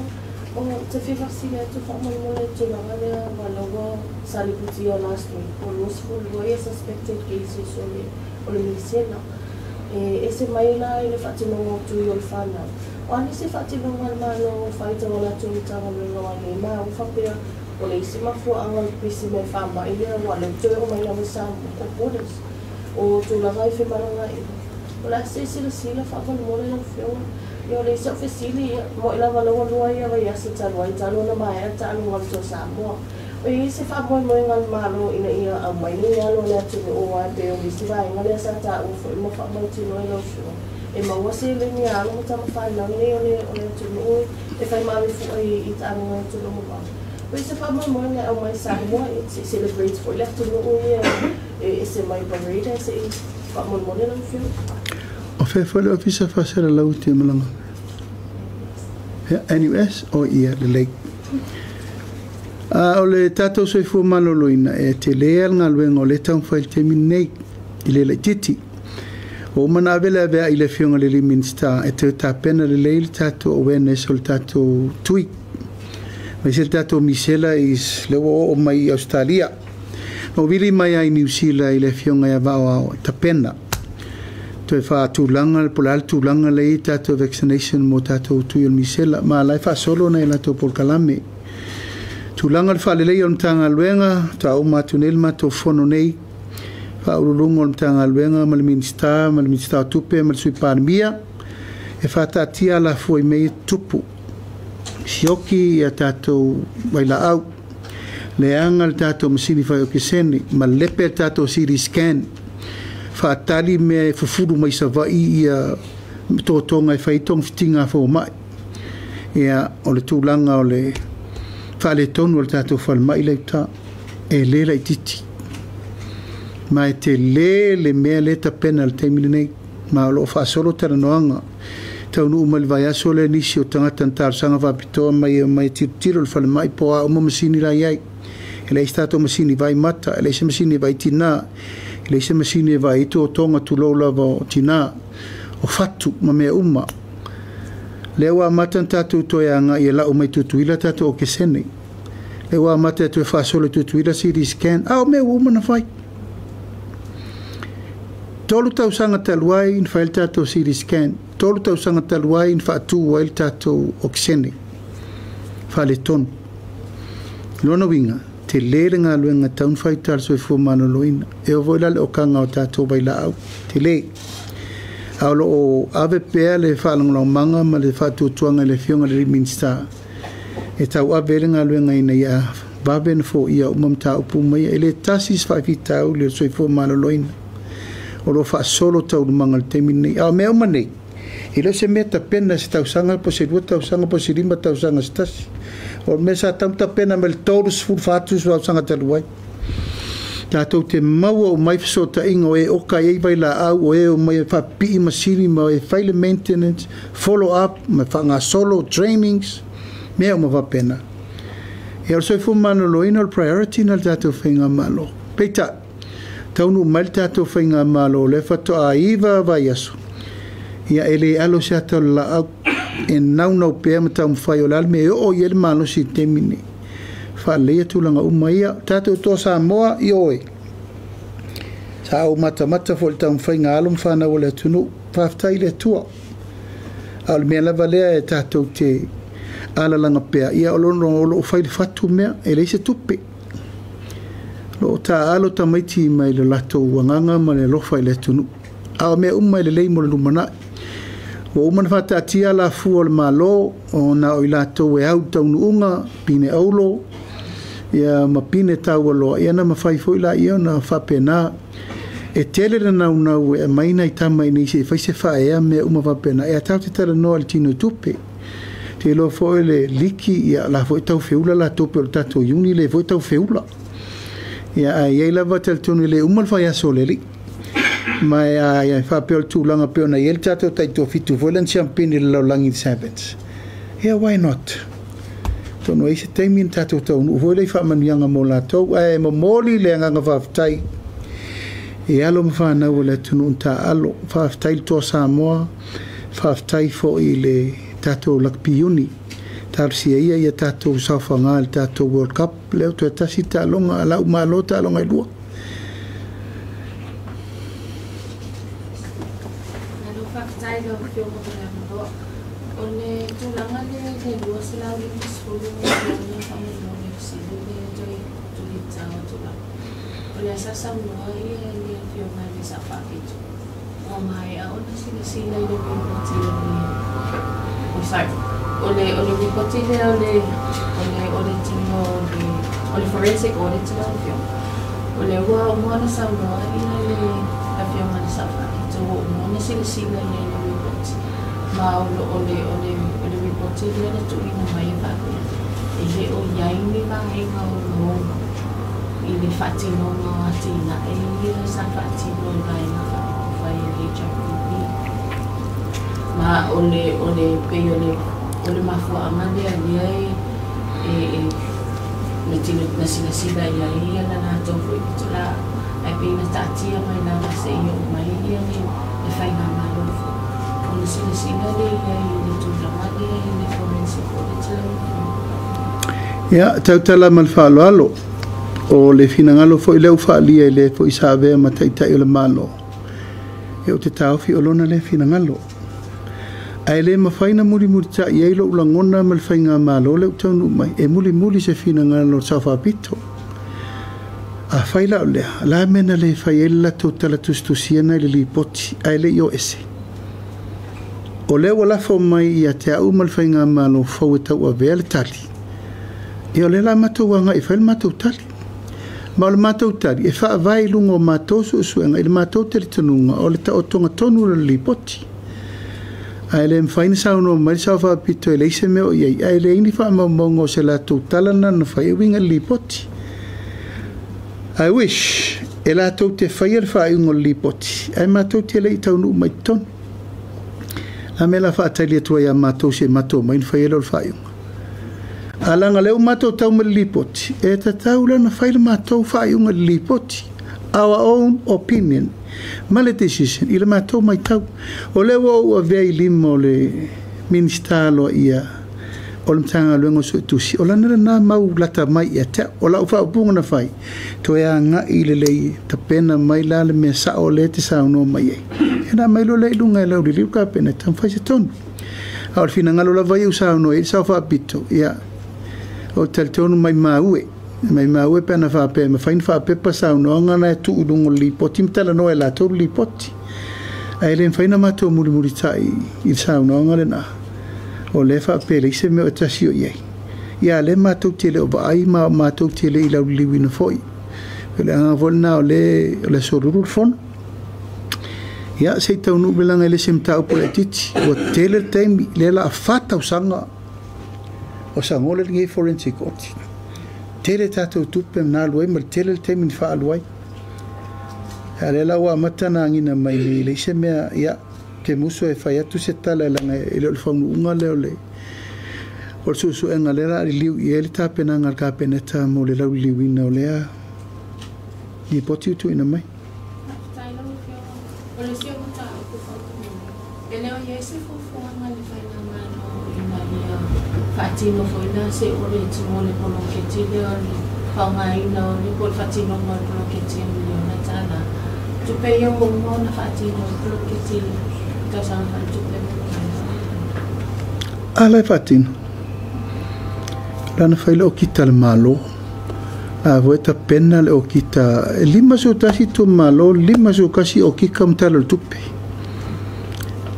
O te fia faafesili atu faamolemole i le tulaga lea aua lea ua sa lipotia last week po o 22 ia suspected cases o le o le misela. E ese mai la i le faatinoga o tui o le fanau. O a nisi faatinoga a le Malo o fai tau a latou Matagaluega o ai nei ma ua faapea o le isi mafuaaga o le pisi mai faamai lea ua lea ua toe oo mai lava i Samoa o borders o tulaga i femalagaaiga. O le a se silasila faamolemole lau Afioga. Ia o le isi au fesili ia, mo'i lava lea ua lua ia vaiaso talu ai talu ona maea le taaloga o le Toa Samoa. O i ai se faamoemoega a le Malo ina ia aumai nei alo o le atunuu aua e pei o le isi vaega lea sa taua foi ma faamautinoa e lau Afioga e maua seleni a alo ma tama fanau nei o le o le atunuu e fai ma ave fua i taaloga i atunuu mamao. O i se faamoemoega e aumai Samoa e se i celebrate foi le atunuu ia e ese mai parade ae se i faamolemole lau Afioga. O fea foi le Ofisa Faasalalau i te malaga? Ia, NUS o ia lelei. A o le tatou soifua maloloina e tele le galuega o lea e taumafai i le taimi lenei i le laitiiti. Ua uma ona ave le aveai i le Afioga i le alii Minisita e toe tapena lelei le tatou awareness o le tatou tui. Aemaise le tatou misela is lea ua oo mai i Ausetalia. Na ou vili mai ai i Niu Sila i le Afioga ia Vaoao e tapena. Toe faatulaga po o le a le tulaga lea e i ai tatou vaccination mo tatou tui o le misela. Ma o la e faasolo nai a latou polokalame. Tulaga o le faaleleia o le Matagaluega, faatoa uma atu nei le matou fono nei, Faauluuluga o le Matagaluega ma le Minisita ma le Minisita o Tupe ma le Sui Palemia e faataatia alafua i mea ia tutupu. Sioki ia tatou vailaau, leaga le tatou masini fai okesene, malepe le tatou CT scan, faatali mea e fufulu mai Savaii ia totoga e fai ai togafitiga a fomai. Ia, o le tulaga o le faaletonu o le tatou falemai lea i uta, e le laitiiti. Ma e tele le mea lea e tapena i le taimi lenei, ma o lo o faasolo talanoaga. Taunuu mai le vaiaso lea nisi o tagata na talosaga faapitoa mai e omai e tilotilo i le falemai po o a uma masini la e i ai. E leai se tatou masini vaai mata, e leai se masini e vaai tinā, e leai se masini e vaai ai totoga tulou lava o tinā, o fatu ma mea uma. Lea ua amata ona tatou toe agai e lau mai Tutuila tatou okesene. Lea ua amata e toe faasolo i Tutuila CT scan, a o mea ua uma ona fai. 3 tausaga talu ai na fai ai le tatou CT scan, 3 tausaga talu ai na faatu ai le tatou okesene faaletonu. Lona uiga, tele le galuega e tatau ona fai i uta i le soifua maloloina. E oo foi la i le okaga o tatou vailaau, tele. A o lo o ave pea le faalagolagomaga ma le faatuatuaga i le Afioga i le alii Minisita e tauave ai le galuega ina ia Vave na foia uma mataupu uma ia. E lē tasi se faafitauli o le soifua maloloina o loo faasolo taualumaga i le taimi lenei. A o mea uma nei, e le o se mea tapena se tausaga po o se 2 tausaga po o se 5 tausaga se tasi. O le mea sa tatau ona tapena mai le 34 tausaga talu ai. Tatou te maua uma ai fesootaiga o e oka ai vailaau, o e omai e faapipii masini ma e fai le maintenance, follow up ma faagasolo trainings, mea uma faapena. Ia, o le soifua maloloina o le priority na le tatou faigamalo. Peitai, taunuu mai le tatou faigamalo o lea faatoa 9 vaiaso, ia e lē alo se ata o le laau e naunau pea ma taumafai o le a le mea e oo i ai le malosi i le taimi lenei. Faaleleia tulaga uma ia. Tatou Toa Samoa, ioe, sa ou matamata foi i le taumafaiga a alo ma fanau o le atunuu. Faafetai i le Atua. A o le mea lava lea e tatou te alalaga pea, ia o loo fai le fatu mea, e leai se tupe. O loo taaalo tamaiti mai le latou agaga ma le alofa i le atunuu. A o mea uma e lelei mo le lumanai. Ua uma ona faataatia alafua o le Malo, ona o i latou e au i taunuuga, pine aulo, ia ma pine taualoa, ia na mafai foi laia ona faapena. E tele le naunau e aumai nai tama i nei se i fai se faaea mea uma faapena. E tatou te talanoa i le tino tupe. Te iloa foi le liki, ia la foi tau feula latou pe o le tatou iuni le foi tau feula. Ia ae i ai lava talitonu e le uma le faiaso o le alii. Ma e faapea o le tulaga pei ona i ai le tatou taitoafitu foi lea na siampini i le lalolagi i le Sevens. Ia why not? Atonu e i ai se taimi na tatou taunuu foi lea i faamanuiaga mo latou. Ae momoli le agaga faafetai i alo ma fanau o le atunuu na taaalo. Faafetai i le Toa Samoa, faafetai foi i le tatou Lakapi Uni. Talosia ia ia tatou saofaga i le tatou World Cup. Lea ua toe tasi le taaloga, a la ua malo taaloga e lua. Malo faafetai i lau Afioga mo le avanoa. O le tulaga lea i le 250 miliona faamolemole fesili lea toe tulitao atu lava. O lea sa saunoa ia le Afioga i le Sao Faapito ua maea ona silasila i le ripoti o le oh sorry o le o le ripoti lea o le o le auditing o le o le forensic audit lau Afioga. O lea ua uma ona saunoa ia le Afioga i le Sao Faapito ua uma ona silasila i ai i le ripoti ma o le o le o le o le ripoti lea na tuuina mai e faapea e le o i ai ni vaega ogaoga i le faatinoga o atinae ia sa faatino e Vaega Faaupufai a le HRPP. Ma o le o le pei o le o le mafuaaga lea lea e e e na tino na silasila i ai ia la latou foi pitolaa ae pei na taatia mai lava seia oo mai ia le le faigamalo foi ona silasila lea i ai i le tulaga lea i le forensic audit lau Afioga. Ia, tautala ma le faaaloalo, o le finagalo foi lea ua faaalia i le foi sa avea ma Taitai o le Malo, ia ou te taofi o lona lea finagalo. Ae le mafai na mulimulitai ai lou lagona ma le faigamalo lea ua taunuu mai, e mulimuli se finagalo o le Sao Faapito. Afai la o lea, o le a le mea na le fai ai le latou tala tusitusia na i le lipoti ae le i o ese? O lea ua lafo mai ia te au ma le faigamalo fou e tauavea le tali, ia o lea la matou agai e fai le matou tali. Ma o le matou tali e faavae i luga o matou suesuega i le matou talitonuga o le taotoga tonu o le lipoti. Ae le mafai ona saunoa mai le Sao Faapito e leai se mea o i ai, ae leai ni faamaumauga o se latou tala na na fai e uiga i le lipoti. I wish e latou te faia le faaiuga o le lipoti, ae matou te le i taunuu mai i totonu. A mea la faatali atu ai ia matou se i matou omai ona fai ai lea o le faaiuga. A leaga o lea ua matou tau mai i le lipoti, e tatau la ona fai le matou faaiuga i le lipoti, our own opinion, ma le decision i le matou matau. O lea ua ou avea i lima o le Minisita aloaia o le Matagaluega o Suetusi, o lana lena mau lata mai ia te au. O lau faaupuga na fai, toe agai lelei, tapena mai la le mea sao lea e te saunoa mai ai. Ia ona aumai loa lea i luga e lauliliu le Kapeneta ma fai se tonu. A o le finagalo lava ia ua saunoa i ai le Sao Faapito, ia, ou te talitonu maimau e, maimau e pe ana faapea e mafai ona faapepa saunoaga na e tuu i luga o le lipoti ma talanoa e latou le lipoti. Ae le mafai ona matou mulimulitai i le saunoaga lena, o lea e faapea e leai se mea o e tasi o i ai. Ia le matou te le o vaai ma matou te le i lauliliuina foi. O le agaga foi lena o le aso Lulu le fono. Ia se i taunuu mai leaga e le o se mataupu laitiiti. Ua tele le taimi, lea o le a 4 tausaga o sagola lenei forensic audit. Tele tatou tupe na alu ai ma le tele le taimi na faaalu ai. A lea la ua amata na agina mai nei le isi mea, ia, te musu e fai atu se tala leaga e le o le faunuuga lea o le suesuega lea la liliu i ai le tapenaga a le Kapeneta mo le lauliliuina o lea lipoti ua tuuina mai. Faafetai lau Afioga. O le isi o mataupu faamolemole, e le o i ai se fuafuaga a le Faigamalo ina ia faatino foi la se audit mo le poloketi lea o le faaaogaina o le po o le faatinoga o le poloketi e $1 miliona. Tupe ia ua uma ona faatino le poloketi i le tausaga faaletupe ua A la e faatino. Lana fai le okita le Malo. La foi tapena le okita. E 51 itumalo, 51 okika ma tala o le tupe.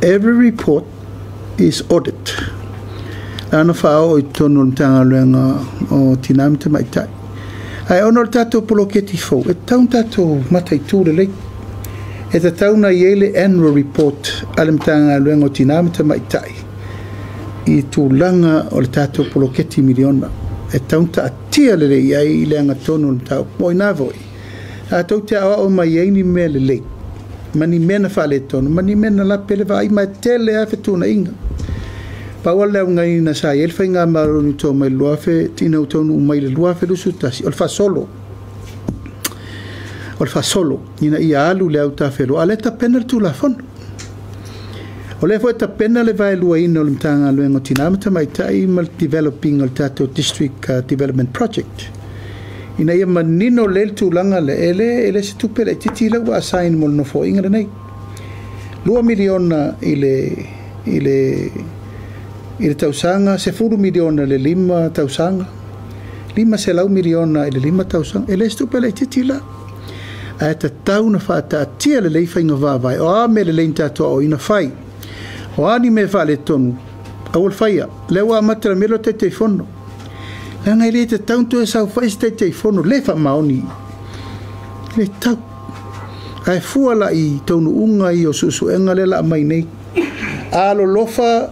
Every report is audit. Lana whaao i tonu o le Matagaluega o Tina ma Tamaitai. Ae ona o le tatou poloketi fou, e tatau ona tatou mataitu lelei. E tatau ona i ai le annual report a le Matagaluega o Tina ma Tamaitai i tulaga o le tatou poloketi miliona. E tatau ona taatia lelei ai i le agatonu o le mataupu. Mo ina foi, tatou te aoao mai ai ni mea lelei, ma ni mea na faaletonu, ma ni mea na lape le vaai ma e tele lava fetuunaiga. Pau le augaina sa i ai le faigamalo ni tō mai le 2000 ina ua taunuu mai le 2021, o le faasolo. O le faasolo, ina ia alu le autafeloa, a o lea e tapena le Tulafono. O lea foi e tapena le vaeluaina o le Matagaluega o Tina ma Tamaitai ma le developing o le tatou District Development Project. Ina ia manino lelei le tulaga lea, e le se tupe laitiiti lea ua assign mo le nofoaiga lenei. 2 miliona i le tausaga, 10 miliona i le 5 tausaga, 500 miliona i le 5 tausaga. E le se tupe laitiiti la. Ae tatau na faataatia lelei faiga faavae. O a mea lelei na tatou aoaoina fai. O a ni mea faaletonu, aua le faia. Lea ua amata le mea lea o le Taitaifono. Leaga e le tatau ona toe saofai se Taitaifono le faamaoni. Le tatau. Ae fua la i taunuuga ia o suesuega lea la aumai nei. Alolofa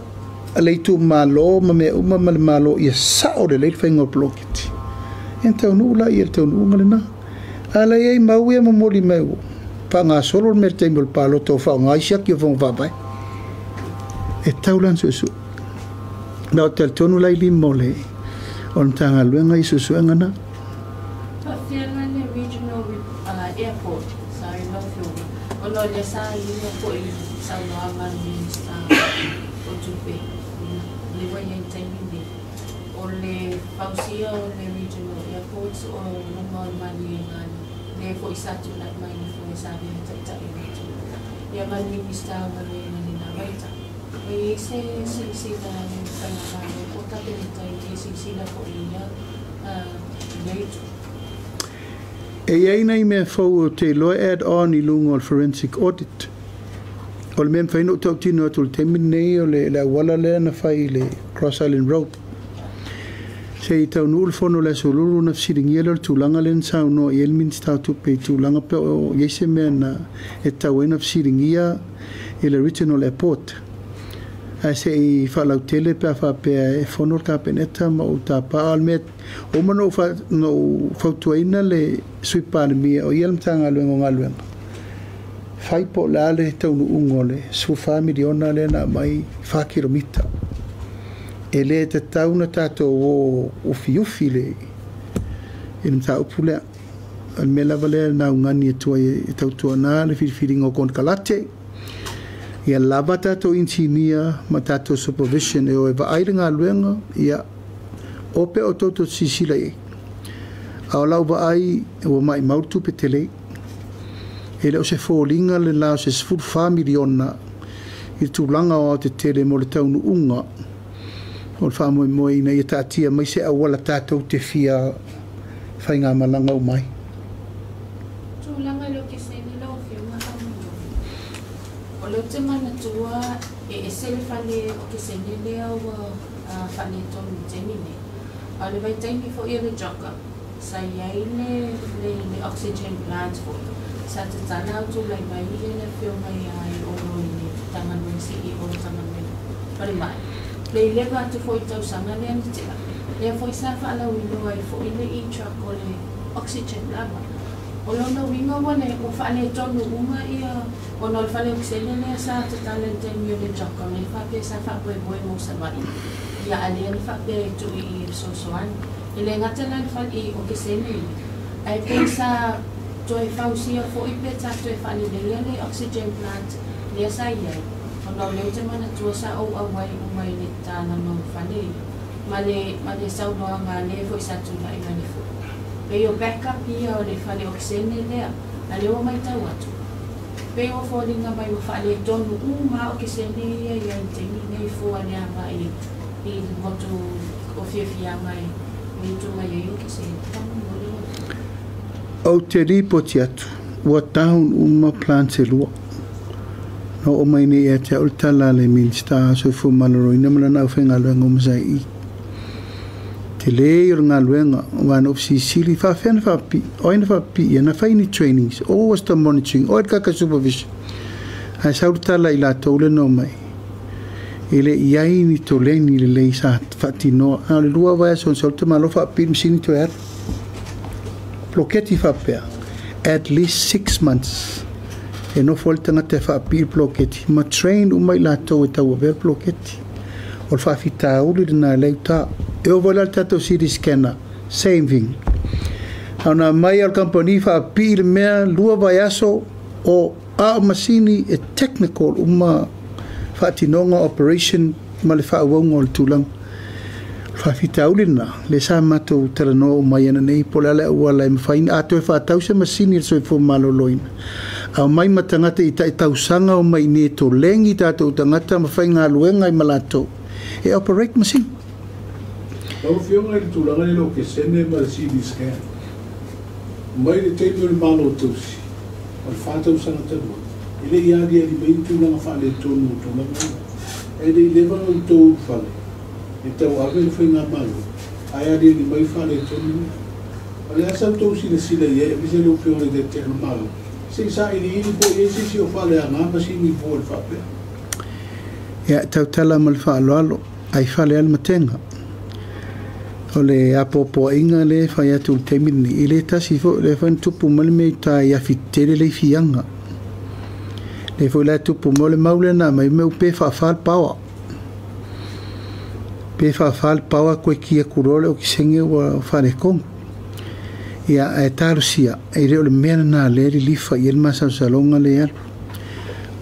le itumalo ma mea uma ma le Malo ia sao lelei le faiga o le poloketi. Ia na taunuu la ia le taunuuga lena. A la i ai mau ia momoli mai ua faagasolo le mea i le taimi o le palota ua faaaoga ai siaki o fono faavae. E tau la ona suesue. Ma ou te talitonu la i lima o le Matagaluega i suesuega na. Faafefea la le regional airport, sorry lau Afioga, ona o lea sa iuga foi i saunoaga a le Minista o Tupe lea ua i ai i le taimi lenei. O le fausia o le regional airports o luga o le maliega lea foi sa tulai mai le foe sa avea taitai o le atunuu. Ia ma le Minista o Galuega i lena vaitau. Ua i ai se silasila a le Faigamalo po o Kapeneta i le silasila foi i lea itu. E i ai nai mea fou ou te iloa e add on i luga o le forensic audit. O le mea e mafai ona ou tautino atu i le taimi lenei o le auala lea na fai i le Cross Island Road. Se i taunuu le fono o le aso Lulu ona fesiligia lea o le tulaga lea na saunoa i ai le Minista o Tupe i tulaga pe o i ai se mea na e tatau ai ona fesiligia i le regional airport. Ae se i faalautele pe a faapea e fono le Kapeneta ma ou tapa. A o le mea ua uma ona ou fautuaina le Sui Palemia o ia le Matagaluega o Galuega, fai po o le a le taunuuga o le 14 miliona lea na aumai 4 kilomita. E le tatau na tatou o ufiufi i le mataupu lea. O le mea lava lea na augani atu ai e tautuana le filifiliga o konekarate. Ia lava tatou inisinia ma tatou supervision e o e vaai le galuega, ia o pe o toutou silasila i ai. A o lau vaai ua maumau le tupe tele. E le o se foliga le la o se 14 miliona i le tulaga o aotetele mo le taunuuga o le faamoemoe ina ia taatia mai se auala tatou te fia faigamalaga uma ai. Tulaga i le okesene lau Afioga faamolemole. O lea ou te manatua e ese le fale okesene lea ua faaletonu i le taimi nei. A o le vaitaimi fo'i o le JOGM sa iai le oxygen plant fo'i sa tatala au tulai mai ia le afioga ia Olo i le Matagaluega CEO o le Matagaluega Falemai le 11 atu fo'i tausaga lea na te'a lea foi sa fa'alauiloa ai fo'i le e-truck o le oxygen lava. O lona uiga ua le ua fa'aletonu uma ia ona o le fale okesene lea sa tatala i le taimi o le JOGM lea fa'apea sa fa'amoemoe mo Sava'i ia a lea na fa'apea e tu'i i fesoasoani e lē gata la le fale i okesene ia ae pei sa toe fausia fo'i pe tatou e fa'aleleia le oxygen plant lea sa iai ona o lea ou te manatua sa ou auai uma i le tatalaga o fale ia ma le ma le saunoaga a lē fo'i sa tula'i mai le fo'i pei o backup ia o le fale okesene lea a lea ua maitau atu pei ua foliga mai ua fa'aletonu uma a okesene ia ia i le taimi lenei fua le aga'i i motu o fiafiaga e utu mai ai okesene faamolemole lau. Ou te lipoti atu, ua down uma plants e lua. Na oo mai nei ia te au le tala a le Minisita o Soifua Maloloina ma lana aufaigaluega uma sa i i. Tele ia o le galuega, aua na ou fesisili, faafefea na faapipii, o ai na faapipii ia, na fai ni trainings, or was the monitoring, o ai le kaka supervision. Ae sau le tala i latou lea na omai, e le i ai ni toleni lelei sa faatinoa. Na o le 2 vaiaso na sau le tamaloa faapipii le masini toe alu. Poloketi faapea, at least 6 months e nofo ai le tagata e faapipii le poloketi ma train uma i latou e tauavea le poloketi. O le faafitauli lena e lea i uta. E oo foi la i le tatou CT scanner, same thing. A ona aumai lava o le kamupani faapipii le mea, 2 vaiaso o a o masini e technical uma faatinoga operation ma le faaauauga o le tulaga. O le faafitauli lena, lea sa matou talanoa uma ai ananei po o le a le auala e mafai ona a toe faatau se masini a le soifua maloloina, aumai ma tagata i tai tausaga omai i inei e tolegi tatou tagata ma faigaluega ai ma latou e operate masini. Lau Afioga i le tulaga lea i le okesene ma le CT scan, mai le taimi o le Malo Tausi, o le 4 tausaga talu ai, e le i aliali mai ni tulaga faaletonu o tulaga ia. E le i leva ona outou ulufale e tauave le faigamalo, ae aliali mai faaletonu ia. O le a sa outou silasila i ai, aemaise lau Afioga i le Taitai o le Malo, se i sailiili po o i ai se isi o faaleaga masini fou a le faapea. Ia, e tautala ma le faaaloalo, ai fale lava le matega. O le apoapoaiga lea e fai atu i le taimi lenei, e le tasi foi, o lea foi na tupu mai le mea i uta i Afi Tetele le ifiaga. Lea foi la e tupu mai, o le mau lea na aumai, mea ua pe faafa le paoa. Pe faafa le paoa koe ki atu loa le okesene ua faaletonu. Ia, ae talosia, e le o le mea lena lea e lilifa i ai le masalosaloga lea e alu.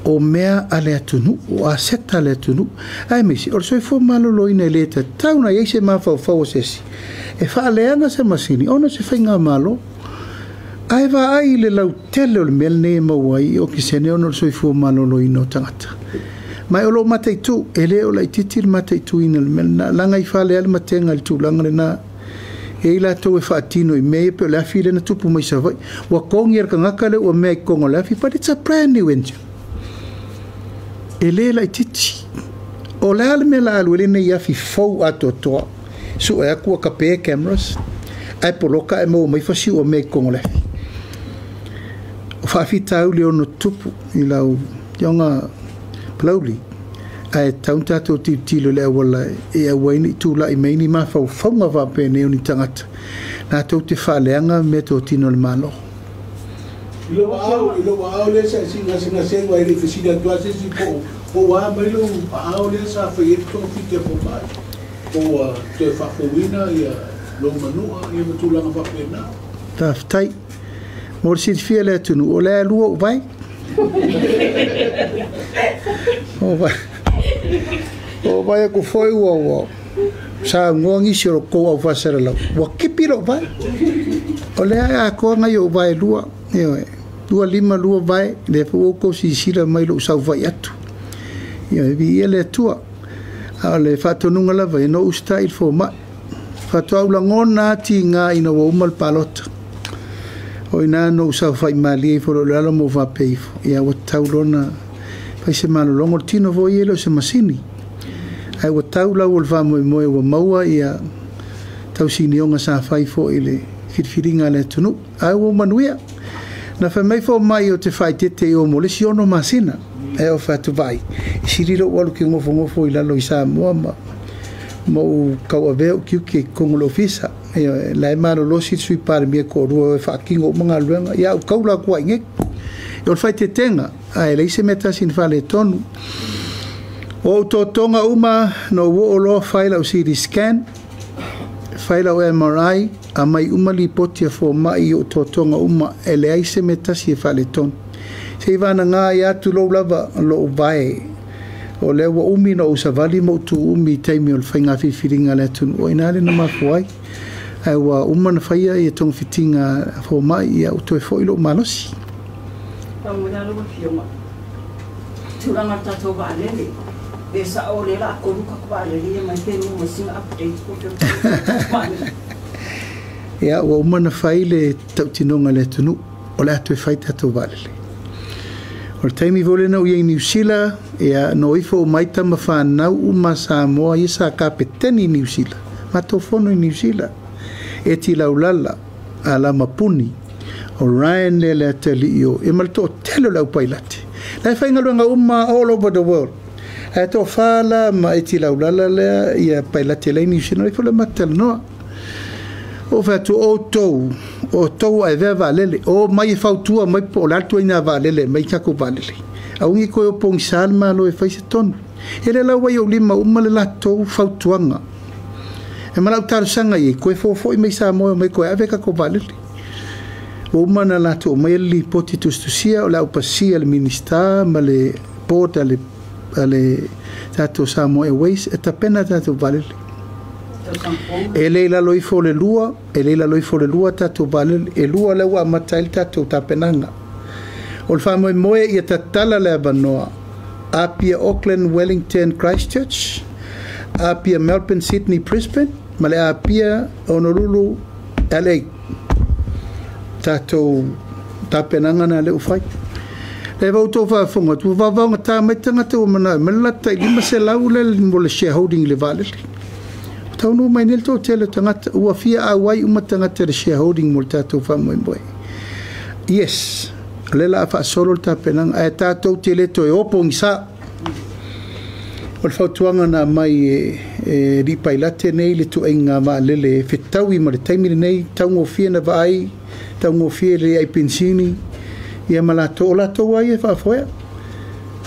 O mea a le atunuu, o aseta a le atunuu, aemaise o le soifua maloloina e le tatau ona i ai se mafaufau o se isi e faaleaga se masini ona o se faigamalo. Ae vaai i le lautele o le mea lenei e maua ai i okesene ona o le soifua maloloina o tagata. Ma o lo o mataitu, e le o laitiiti le mataituina o le mea lena, leaga i fale lava le matega i le tulaga lena. E i ai latou e faatino i mea ia pei o le afi lea na tupu mai Savaii. Ua kogi e le tagata lea ua mea i totonu o le afi, but it's a brand new engine. E le laitiiti. O le a le mea o le a alu ai lenei afi fou atoatoa, sue atu ua tape cameras, ae poloka ae maua mai fasiu o mea i totonu o le afi. O faafitauli e ono tupu i lau afioga Palauli, ae tatau ona tatou tilotilo i le auala e aua ai ne i tulai mai ni mafaufauga faapenei o ni tagata latou te faaleaga meatotino a le Malo. I lou aao, i lou aao lea sa e siigasegasega ai, e le i fesili atu lava se isi po o ua a mai lou aao lea sa fai ai le togafiti a fomai, po ua toe faafouina lou manua ma tulaga faapena. Faafetai. Mo le silafia e le atunuu, o lea e lua ou vae. O vae aku foi ua saunoa nisi o lo tou au faasalalau, ua kipi lou vae. O lea e atoa nai ou vae lua, ioe, 2 lima, 2 vae, lea foi ua outou silasila mai i lou saofai atu. Ioe, viia le Atua. A o le faatonuga lava ia, no usitai i le fomai. Faatoa ou lagona lava tiga ina ua uma le palota. O i ina na ou saofai malie ifo loa i lalo ma ou faapea ifo, ia ua tatau loa ona fai se malologa. O le tino foi ia e le o se masini. Ae ua tau lau o le faamoemoe ua maua ia tausinioga sa fai foʻi i le filifiliga a le atunuu ae ua manuia na faimai fomaʻi o te faaitete i o mo le isi 6 masina e o fatuvaai i sili lou alu ke gofogofo i lalo i Samoa ma ou tauavea ou tiute i totonu o le ofisa. Ioe, la e malolosi le Sui Palemia toalua e faatino uma galuega, ia ou taula atu ai i nei. O le faaeteetega, ae leai se mea tasi na faaletonu. O ou totoga uma, na ou oo loa fai lau CT scan, fai lau MRI, aumai uma lipoti a fomai i ou totoga uma, e leai se mea tasi e faaletonu. Se i vanaga ai atu lou lava lou vae, o lea ua umi na ou savali ma ou tuumi i taimi o le faiga filifiliga a le atunuu, o i ina le na mafua ai. Ae ua uma na faia ia togafitiga a fomai, ia ua toe foi lou malosi. Faamanuia lau Afioga. Tulaga o le tatou vaalele, pe sao o lea o le a 3 tatou vaalele ia mai pe maua sina update po o fea o vaalele. Ia, ua uma na fai le tautinoga a le atunuu, o le a toe fai tatou vaalele. O le taimi foi lena ua i ai i Niu Sila, ia, na o ifo uma ai tama fanau uma a Samoa ia sa kapeteni i Niu Sila, matou fono i Niu Sila, Eti Laulala, Alama Puni, o Ryan lea le atalii o, ia ma le toatele o le aupailate. La e faigaluega uma all over the world. Ae toafa la ma Eti Laulala lea ia pailate la i Niu Sila, na ifo le matalanoa. O fai atu, o outou, o outou ua avea vaalele, o mai e fautua mai po o le a le ituaiga vaalele e aumai tatou vaalele. Aua ne i toe o pogisa le Malo e fai se tonu. E le lau ai i ou lima uma le latou fautuaga. E ma lau talosaga i ai, toe fofo'i mai Samoa e omai toe ave tatou vaalele. Ua uma ona latou aumaia le lipoti tusitusia o le a ou pasia e le Minisita ma le board a le tatou Samoa Airways e tapena tatou vaalele. E le i lalo ifo o le 2, e le i lalo ifo o le 2 tatou vaalele, e 2 lea ua amata ai le tatou tapenaga. O le faamoemoe ia tatala le avanoa Apia, Auckland, Wellington, Christchurch, Apia, Melbourne, Sydney, Brisbane, ma le Apia, Honolulu, LA. Tatou tapenaga na lea ua fai. Le vau outou faafofoga atu, ua vaovaogata mai tagata ua manao e aumai le latou tai 500 lea mo le shareholding i le vaalele. Ua taunuu mai nei le toatele o tagata, ua fia auai uma tagata i le shareholding mo le tatou faamoemoe. Yes, o lea o le a faasolo le tapenaga, ae tatou te le toe o pogisa. O le fautuaga na aumai e Alii Pailate nei le tuaiga vaalele e fetaui ma le taimi lenei, taugofie na vaai, taugofie le ai penisini, ia ma latou, o latou lava ia e faafoea.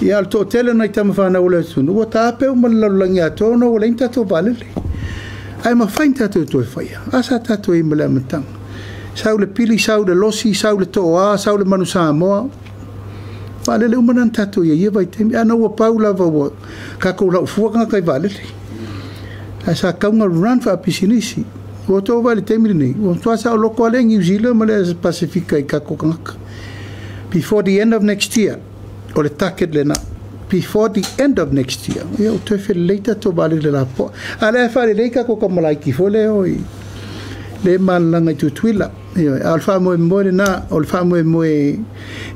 Ia, o le toatele o nai tama fanau o le atunuu ua taape uma le lalolagi atoa ona ua leai ni tatou vaalele. Ae mafai ona tatou toe faia. A sa tatou i ai ma le amataga. Sau le pili, sau le losi, sau le toa, sau le manu Samoa. Vaalele uma na na tatou i ai i ia vaitaimi. Ae na ua pau lava ua tatou laufua tagata i vaalele. Ae sa tatau ona run faapisinisi. Ua outou vaai i le taimi lenei, ua matua saoloto lava le New Zealand ma le Pasifika i tatou tagata. Before the end of next year, o le target lena. Before the end of next year, ia ua toe felelei tatou vaalele lapoa. A o lea e faalelei tatou tamalaiti foi lea o i le malalaga i Tutuila. Ioe, a o le faamoemoe lena, o le faamoemoe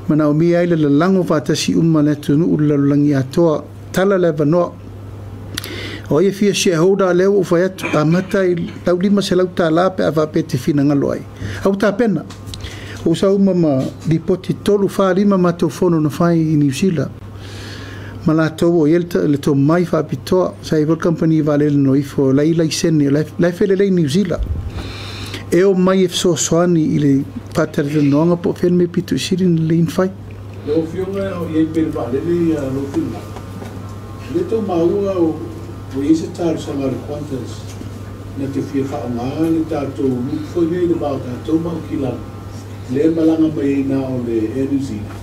manaomia ai le lalago faatasi uma le atunuu le lalolagi atoa, tala le avanoa. O ai e fia shareholder lea ua ou fai atu, amata i lau $500 pe a faapea e te finagalo ai. A ua tapena. Ua sau uma ma lipoti 3, 4, 5 matou fono na fai i Niu Sila. Ma latou o i ai le tomai faapitoa, sa i ai foi le kamupani vaalele no ifo, la i laisene, la e felelei i Niu Sila. E o mai e fesoasoani i le faatalatalanoaga po o fea le mea pito i sili ona lelei ona fai. Lau Afioga o i ai pea i le vaalele ia lou finagalo, e le tau maua o i ai se talosaga a le Qantas na te fia faaaoga le tatou route foi lea i le va o tatou ma Aukilani, lea e malaga mai ai na o le Air New Zealand,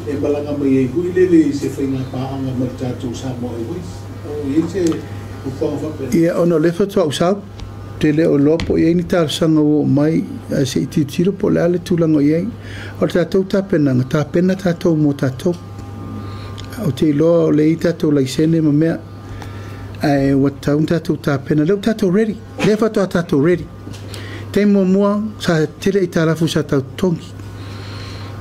e malaga mai ai foi lele i se faiga paaga ma le tatou Samoa Airways. O i ai se fuafuaga faapena? Ia, ona o lea faatoa ou sau, te le o iloa po o i ai ni talosaga ua oo mai, ae se i tilotilo po o le a le tulaga o i ai. O le tatou tapenaga, tapena tatou mo tatou. Ou te iloa o lea e i ai tatou laisene ma mea, ae ua tatau ona tatou tapena. O lea ua tatou ready, lea faatoa tatou ready. Taimi muamua, sa tele aitalafu sa tau totogi.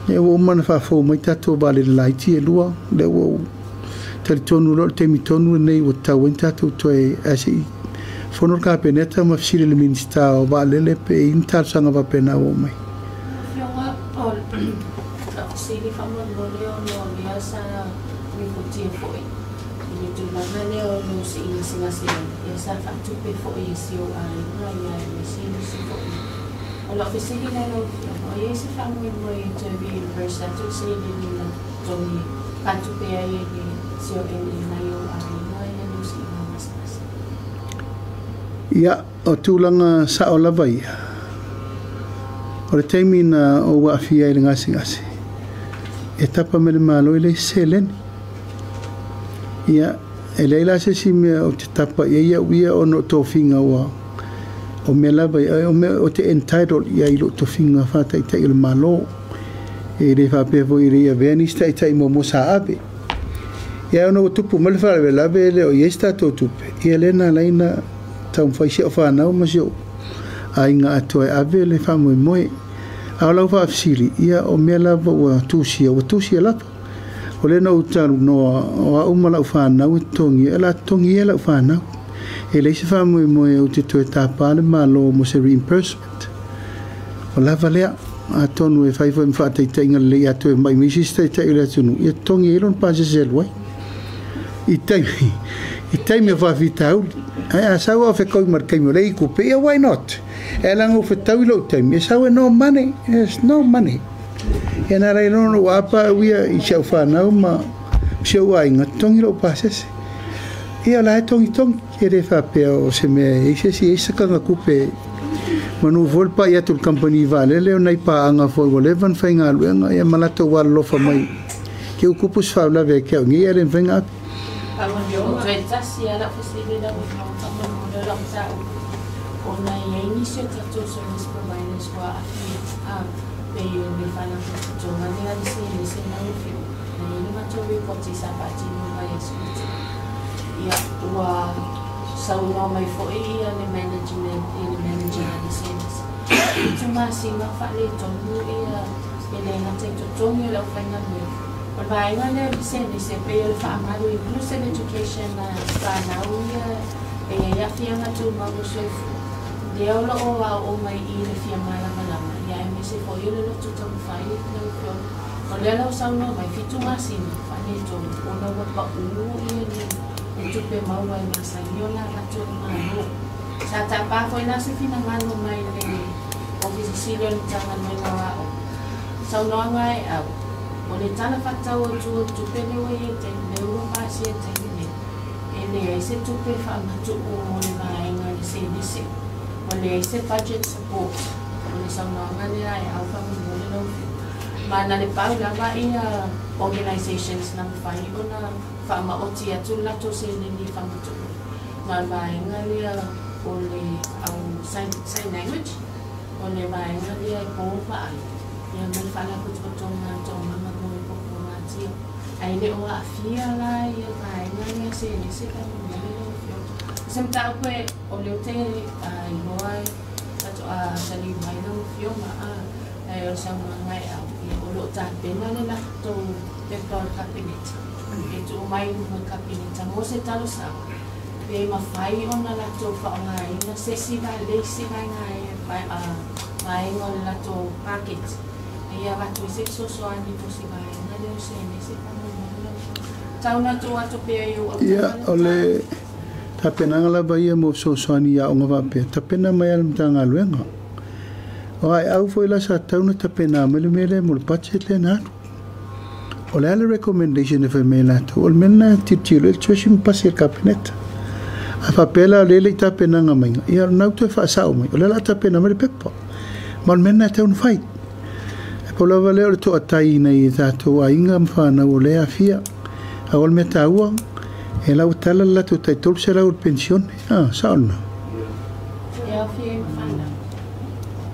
Lea ua uma ona faafou mai tatou vaalele laiti e 2, lea ua ou talitonu loa o le taimi tonu lenei ua tatau ai ona tatou toe, ae se i Fono le Kapeneta ma fesili i le Minisita o Vaalele pe i ai ni talosaga faapena ua oo mai. Afioga o lau fesili faamolemole ona o lea sa lipotia foi i le tulaga lea o lo o siigasegase ai, ia sa faatupe foi e si ou aiga ia aemaise nisi foi. O lau fesili la lau Afioga, o i ai se faamoemoe e toe reimburse atu le seleni na totogi faatupe ai e le CON nai ou aiga ia lo siiga gasegase? Ia, o tulaga sao lava ia, o le taimi na ou aafia ai i le gasegase, e tapa mai le Malo e leai se seleni. Ia, e leai la se isi mea ou te tapa i ai au ia ona o tofiga ua o mea lava ia, o mea ou te entitled i ai i lou tofiga faataitai o le Malo. E le faapea foi e le i avea nisi taitai muamua sa ave. Ia ona ua tupu mai le faalavelave e le o i ai se tatou tupe, ia lea na ala ai ona taumafai si au fanau ma si ou aiga atoa e ave le faamoemoe. A o lau faafesili, ia o mea lava ua tusia, ua tusia lava. O lea na ou talanoa, o au ma lau fanau e totogia, o le a totogi ia lau fanau. E leai se faamoemoe ou te toe tapa le Malo mo se reimbursement. Ua lava lea. Atonu e fai foi ma faataitaiga lelei a toe mai mai se isi taitai o le atunuu, ia totogi ai lona pasese e alu ai. I taimi, i taimi o faafitauli. Ae a sau a o fetaui ma le taimi o le ikupe, ia why not? E ala ona ou fetau i lou taimi, e sau e no money, there's no money. Ia nā laila ona ou apa au ia i si au fanau ma si ou aiga, totogi lou pasese. Ia o la e togitogi, e le faapea o se mea e i ai se isi e i ai se sakaga kupe manu foi le pai atu i le kamupani vaalele o nai paaga foi ua leva ona faigaluega ia ma latou alolofa mai ke u kupu se faalavelave ia te au nei ae le mafai ona ave. O toe tasi lava lau fesili lau Afioga faamolemole o lau mataupu ona e i ai nisi o tatou service providers ua aafia a pei o le faalapotopotoga lea a le selese lau Afioga na i ai le matou report sa faatino mai e Sweet ia ua saunoa mai foi ia le management i le manager a le selese 7 masina o faaletonu ia e le gata i totogi o le aufaigaluega. O le vaega lea o le pisenese e pei o le faamalu inclusive education a fanau ia e i ai aafiaga tumau o le soifua lea o lo o aooga mai i le fia malamalama ia aemaise foi o le loto taumafai lau Afioga. O lea la ua saunoa mai 7 masina faaletonu ona ua pau ia le tupe maua e masani ona avatu e le Malo. Sa tapa foi la se finagalo mai le Ofisa Sili o le Matagaluega o Aoga. Saunoaga e au, o le tala faatatau autu o le tupe lea ua i ai taimi, lea ua pasia i le taimi nei, e leai se tupe faamatuu mo le vaega i le selese. Ua leai se budget support. O le saunoaga lea e au faamolemole lau Afioga. Ma na le pau lava ia organisations na mafai ona faamaoti atu le latou seleni faamatuu ma le vaega lea o le au sign, sign language, o le vaega lea e po vaai, ia ma le faalapotopotoga a Toomaga mo le Popogatia. Ae le o aafia la ia vaega lea selese faamolemole lau Afioga. O se mataupu e o lea ou te iloa e faatoa taliu mai lau Afioga, a ae o le saunoaga e au, ia o lo o tapena le latou pepa o le Kapeneta e tuu mai i luma o le Kapeneta mo se talosaga pe mafai ona latou faaaogaina se isi le isi vaega vaega o le latou paketi ina ia avatu ai se fesoasoani mo se vaega lea o selese faamolemole lau Afioga. Tau na tuu atu pea i ou Ia, autafa o le le mataupu. tapenaga lava ia mo fesoasoani i aoga faapea, tapena mai lava e le Matagaluega. O aeau foi la sa tatau ona tapena mai le mea lea mo le budget lea na alu. O le a le recommendation e fai mai e latou, o le mea lena e tilotilo i ai le Treasury ma pasi e le Kapeneta. A faapea la o lea e le i tapenaga maiga, ia o lena ua toe faasao mai, o lea o le a tapena mai le pepa. Ma o le mea lena e tatau ona fai. E pau lava lea o le toatai i nai o tatou aiga ma fanau o lea e aafia. Aua o le mea taua, e la ua tala le latou tai 300 o le penisione. A, sao lena? E aofia ai ma fanau.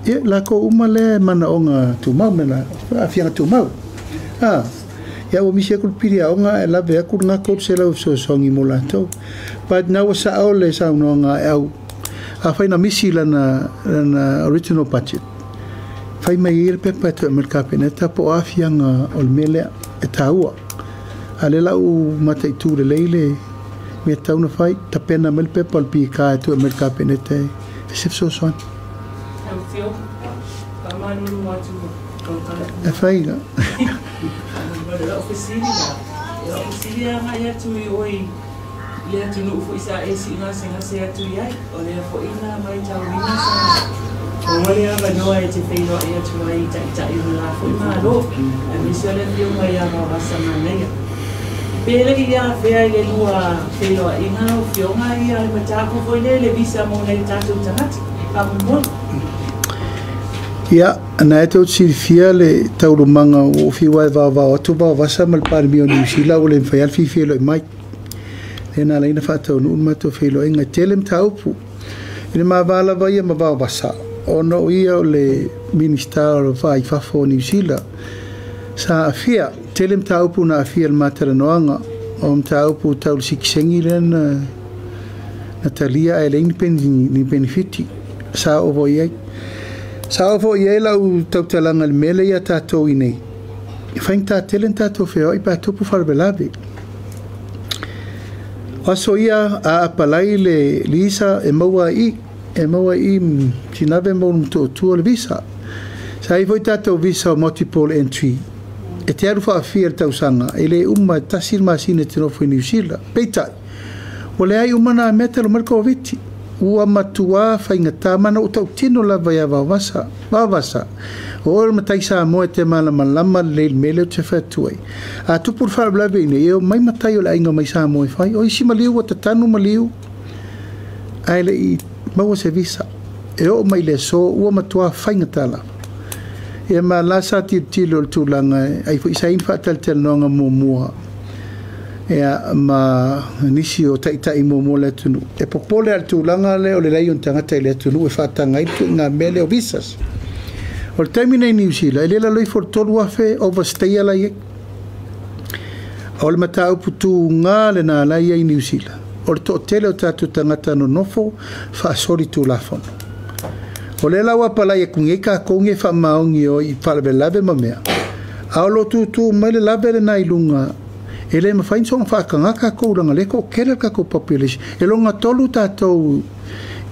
Ia, lakou uma lea e manaoga tumau me la aafiaga tumau. A, ia ua misi atu le pili aoga ae lave atu lena 300 e fesoasoani mo latou. But na ua sao le saunoaga a Eau, afai na misi lana, lana original budget, fai mai ai le pepa e toe aumai i le Kapeneta po o aafiaga o le mea lea e taua. A o lea la ua mataitu lelei le Mea tatau ona fai, tapena mai le pepa o le PK e tuu e aumai i le Kapeneta e fai se fesoasoani. E fai la. Pe ia fea i le lua feiloaiga lau Afioga ia le mataupu foi lea i le visa mo nai o tatou tagata. Faamolemole. Ia, na e tou te silafia le taualumaga ua ou fiu lava e vaovao atu vaovasa ma le Palemia o Niu Sila ua le mafai lava le fia feiloai mai. Lea na ala ai ona faataunuu le matou feiloaiga. E tele mataupu i le ma va lava ia ma vaovasa ona o ia o le Minisita o le Va i Fafo o Niu Sila. Sa aafia, tele mataupu na aafia i le ma talanoaga, o mataupu tau le sitiseni lea na talia ae leai ni penefiti. Sa oo foi i ai. Sa oo foi i ai lau tautalaga i le mea lea ia tatou i inei, e faigata tele ona tatou feoai pe a tupu faalavelave. O aso ia a apalai le visa e maua ai i, e maua ai i Tinave ma Ulumotootua le visa. Sa i ai foi tatou visa o multiple entry e te alu faafia i le tausaga, e le uma e tasi le masina e te nofo i Niu Sila. Peitai, ua leai uma na mea talu mai le Koviti. Ua matuā faigata ma na ou tautino lava ia Vaovasa. Vaovasa, o oe o le matai Samoa e te malamalama lelei i le mea lea ou te fai atu ai. A tupu le faalavelave i inei, e omai matai o le aiga mai Samoa e fai. O isi maliu ua tatanu maliu ae le i maua se visa. E oo mai i le aso ua matuā faigata lava. Ia ma la sa tilotilo i le tulaga e ai foi sa i ai ni faatalatalanoaga muamua ia ma nisi o taitai muamua o le atunuu. E popole lava i le tulaga lea o le leai o ni tagata i le atunuu e faataga ai le ituaiga mea lea o visas. O le taimi nei i Niu Sila, e le lalo ifo i le 3,000 overstayer la e i ai. O le mataupu tuga lena la e i ai i Niu Sila, o le toatele o tatou tagata nonofo faasolitulafono. O lea la ua apalai atu nei tatou nei faamaoni o i faalavelave ma mea, a o lo o tutu mai le lave lena i luga, e le mafai ona soona faataga tatou leaga o lea e toatele le tatou population. E lona tolu tatou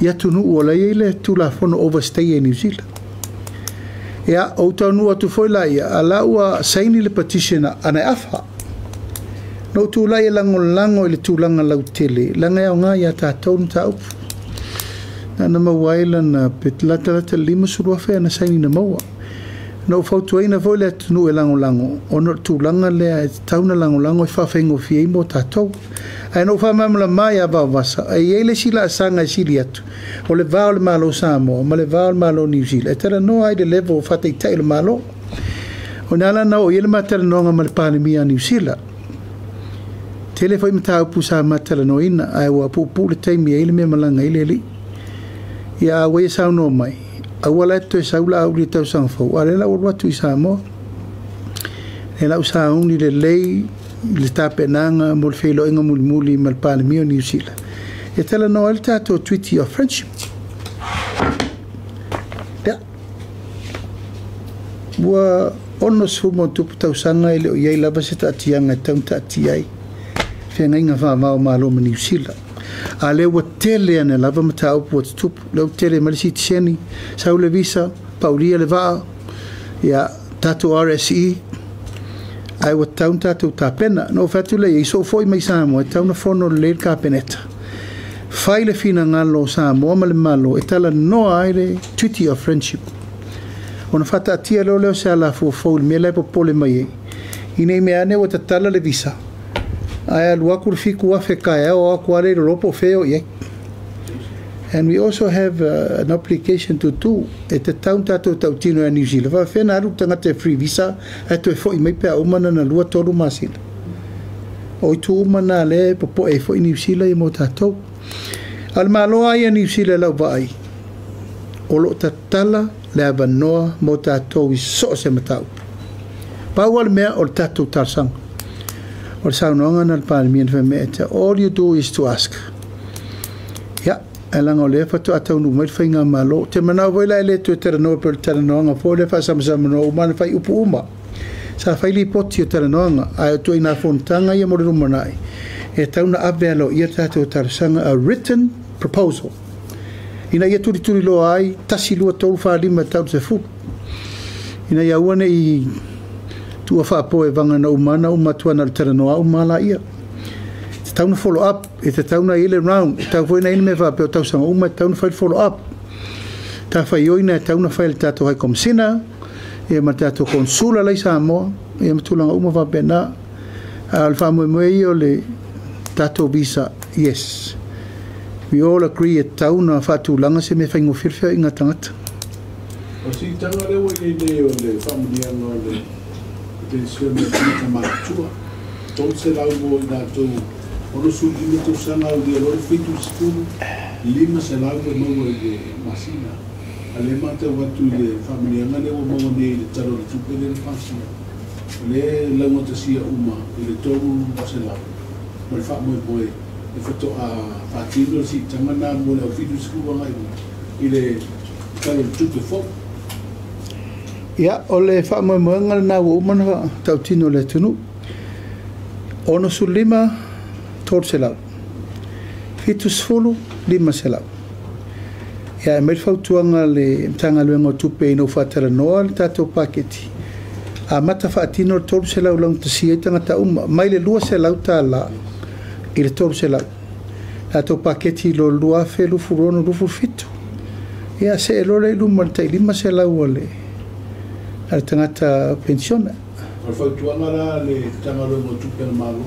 i atunuu o la e i ai le Tulafono overstay i Niu Sila. Ia, ou taunuu atu foi la ia, a la ua saini le petition a na e afa. Na ou tulai e lagolago i le tulaga lautele, leaga e aoga ia tatou le mataupu. Na ona maua ai lana, pe latalata i le 50,000 ana saini na maua. Na ou fautuaina foi le atunuu e lagolago, ona o le tulaga lea e tatau ona lagolago e faafaigofie ai mo tatou. Ae na ou faamalamalama ia Vaovasa, e i ai le isi laasaga e sili atu, o le va o le Malo o Samoa ma le va o le Malo o Niu Sila, e talanoa ai i le level o faataitai o le Malo. O ina la na oo i ai le ma talanoaga ma le Palemia a Niu Sila. Tele foi mataupu sa ma talanoaina, ae ua puupuu le taimi e i ai le mea malaga ai le alii. Ia a ua ia saunoa mai, aua la e te toe sau Laauli i le tausaga fou, a o lea la ua alu atu i Samoa. Lea la ua sauni lelei le tapenaga mo le feiloaiga mulimuli ma le Palemia o Niu Sila e talanoa ai le tatou Treaty of Friendship. Lea. Ua 60 ma ona tupu tausaga e le o i ai lava se taatiaga e tatau ona taatia ai feagaiga faava o Malo ma Niu Sila. A lea ua tele ane lava mataupu ua tutupu. Lea ua tele mai le sitiseni, sau le visa, paulia le vaa, ia, tatou RSE, ae ua tatau ona tatou tapena. Na ou fai atu lea i ai, soo foi mai Samoa, e tatau ona fono lelei le Kapeneta. Fai le finagalo o Samoa ma le Malo e talanoa ai le Treaty of Friendship. Ona faataatia loa lea o se alafua fou i le mea la e popole mai ai. Ina i mea ane ua tatala le visa, ae alu atu le 7,000 taeao o atu lava le iloa po o fea e o i ai. And we also have an obligation to do, e tatau ona tatou tautino ia Niu Sila, faapefea ona alu le tagata e free visa ae toe foi mai pe a uma lana lua tolu masina. O itu uma na lea e popoe ai foi Niu Sila ia mo tatou. A o le Malo lava ia Niu Sila i lau vaai, o lo o tatala le avanoa mo tatou i so o se mataupu. Pau lava le mea o le tatou talosaga. O le saunoaga na le Palemia na fai mai, all you do is to ask. Ia, ae leaga o lea faatoa taunuu mai le faigamalo. Ou te manao foi la e le toe talanoa pei o le talanoaga foi lea faasamsamanoa uma na fai upu uma. Sa fai lipoti o talanoaga, ae o ituaiga fonotaga ia mo le lumanai, E tatau ona ave aloaia le tatou talosaga, a written proposal, ina ia tulituliloa ai 1, 2, 3, 4, 5 e tau i le 10, ina ia aua ne i tuua faapoe e vaga na uma na uma atu ana o le talanoa uma laia. E tatau ona follow up, e tatau ona i ai le round, e tatau foi ona i ai le mea faapea o tausaga uma e tatau ona fai le follow up. Tafaioina e tatau ona fai e le tatou High Commissioner, ia ma le tatou Consula la i Samoa, ia ma tulaga uma faapena. A o le faamoemoe ia o le tatou visa, yes. We all agree e tatau ona faatulaga se mea faigofie le feoaiga a tagata. O siitaga lea ua i ai nei o le faamanuiaga o le penisione a tagata matutua, 300 mo i latou 65 tausaga aulia loa le 70, 500 e maua i le masina. A lea e matau atu i le faamanuiaga lea ua maua nei i le Tala o le Tupe lea na pasia, o lea e laugatasia uma i le 300 ma le faamoemoe e faatoa faatino le siitaga lena mo le au 70 agai i le Tala o le Tupe fou. Ia, o le faamoemoega lena ua uma ona tautino i le atunuu. 65, 300. 70, 500. Ia, e aumai le fautuaga a le Matagaluega o Tupe ina ua faatalanoa le tatou paketi, amata faatino le 300 laugatasia ai tagata uma, mai le $200 i le 300. Tatou paketi i lo 2026-27. Ia, see loa lea i luma i le tai 500 a le tagata penisione. O le fautuaga la a le Matagaluega o Tupe a le Malo,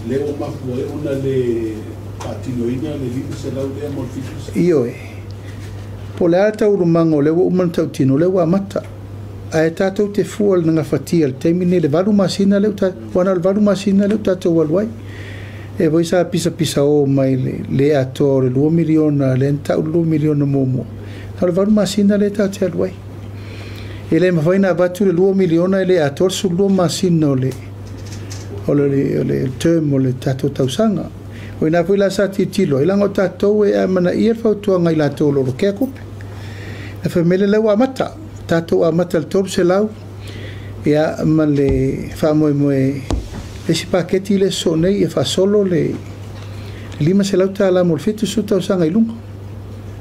lea ua mafua ai ona le faatinoina le 500 lea mo le 700. Ioe. Po o le a le taualumaga o lea ua uma ona tautino, o lea ua amata. Ae tatou te fua i le gafatia i le taimi lenei i le 8 masina lea ua aua na o le 8 masina lea ua tatou alu ai. E foi sa pisapisao mai le le atoa o le $2 miliona lea na tau le $2 miliona muamua. Na o le 8 masina lea tatou te alu ai. E le mafai ona avatu le $2 miliona e le atoa le 12 masina o le term o le tatou tausaga. O ina foi la sa tilotilo ai, leaga o tatou e amanaia le fautuaga i latou o lo o lokea tupe. Na fai mai lea ua amata, tatou amata i le 300, ia ma le faamoemoe le isi paketi lea sosoo nei ia faasolo le $500 mo le 70 tausaga i luga.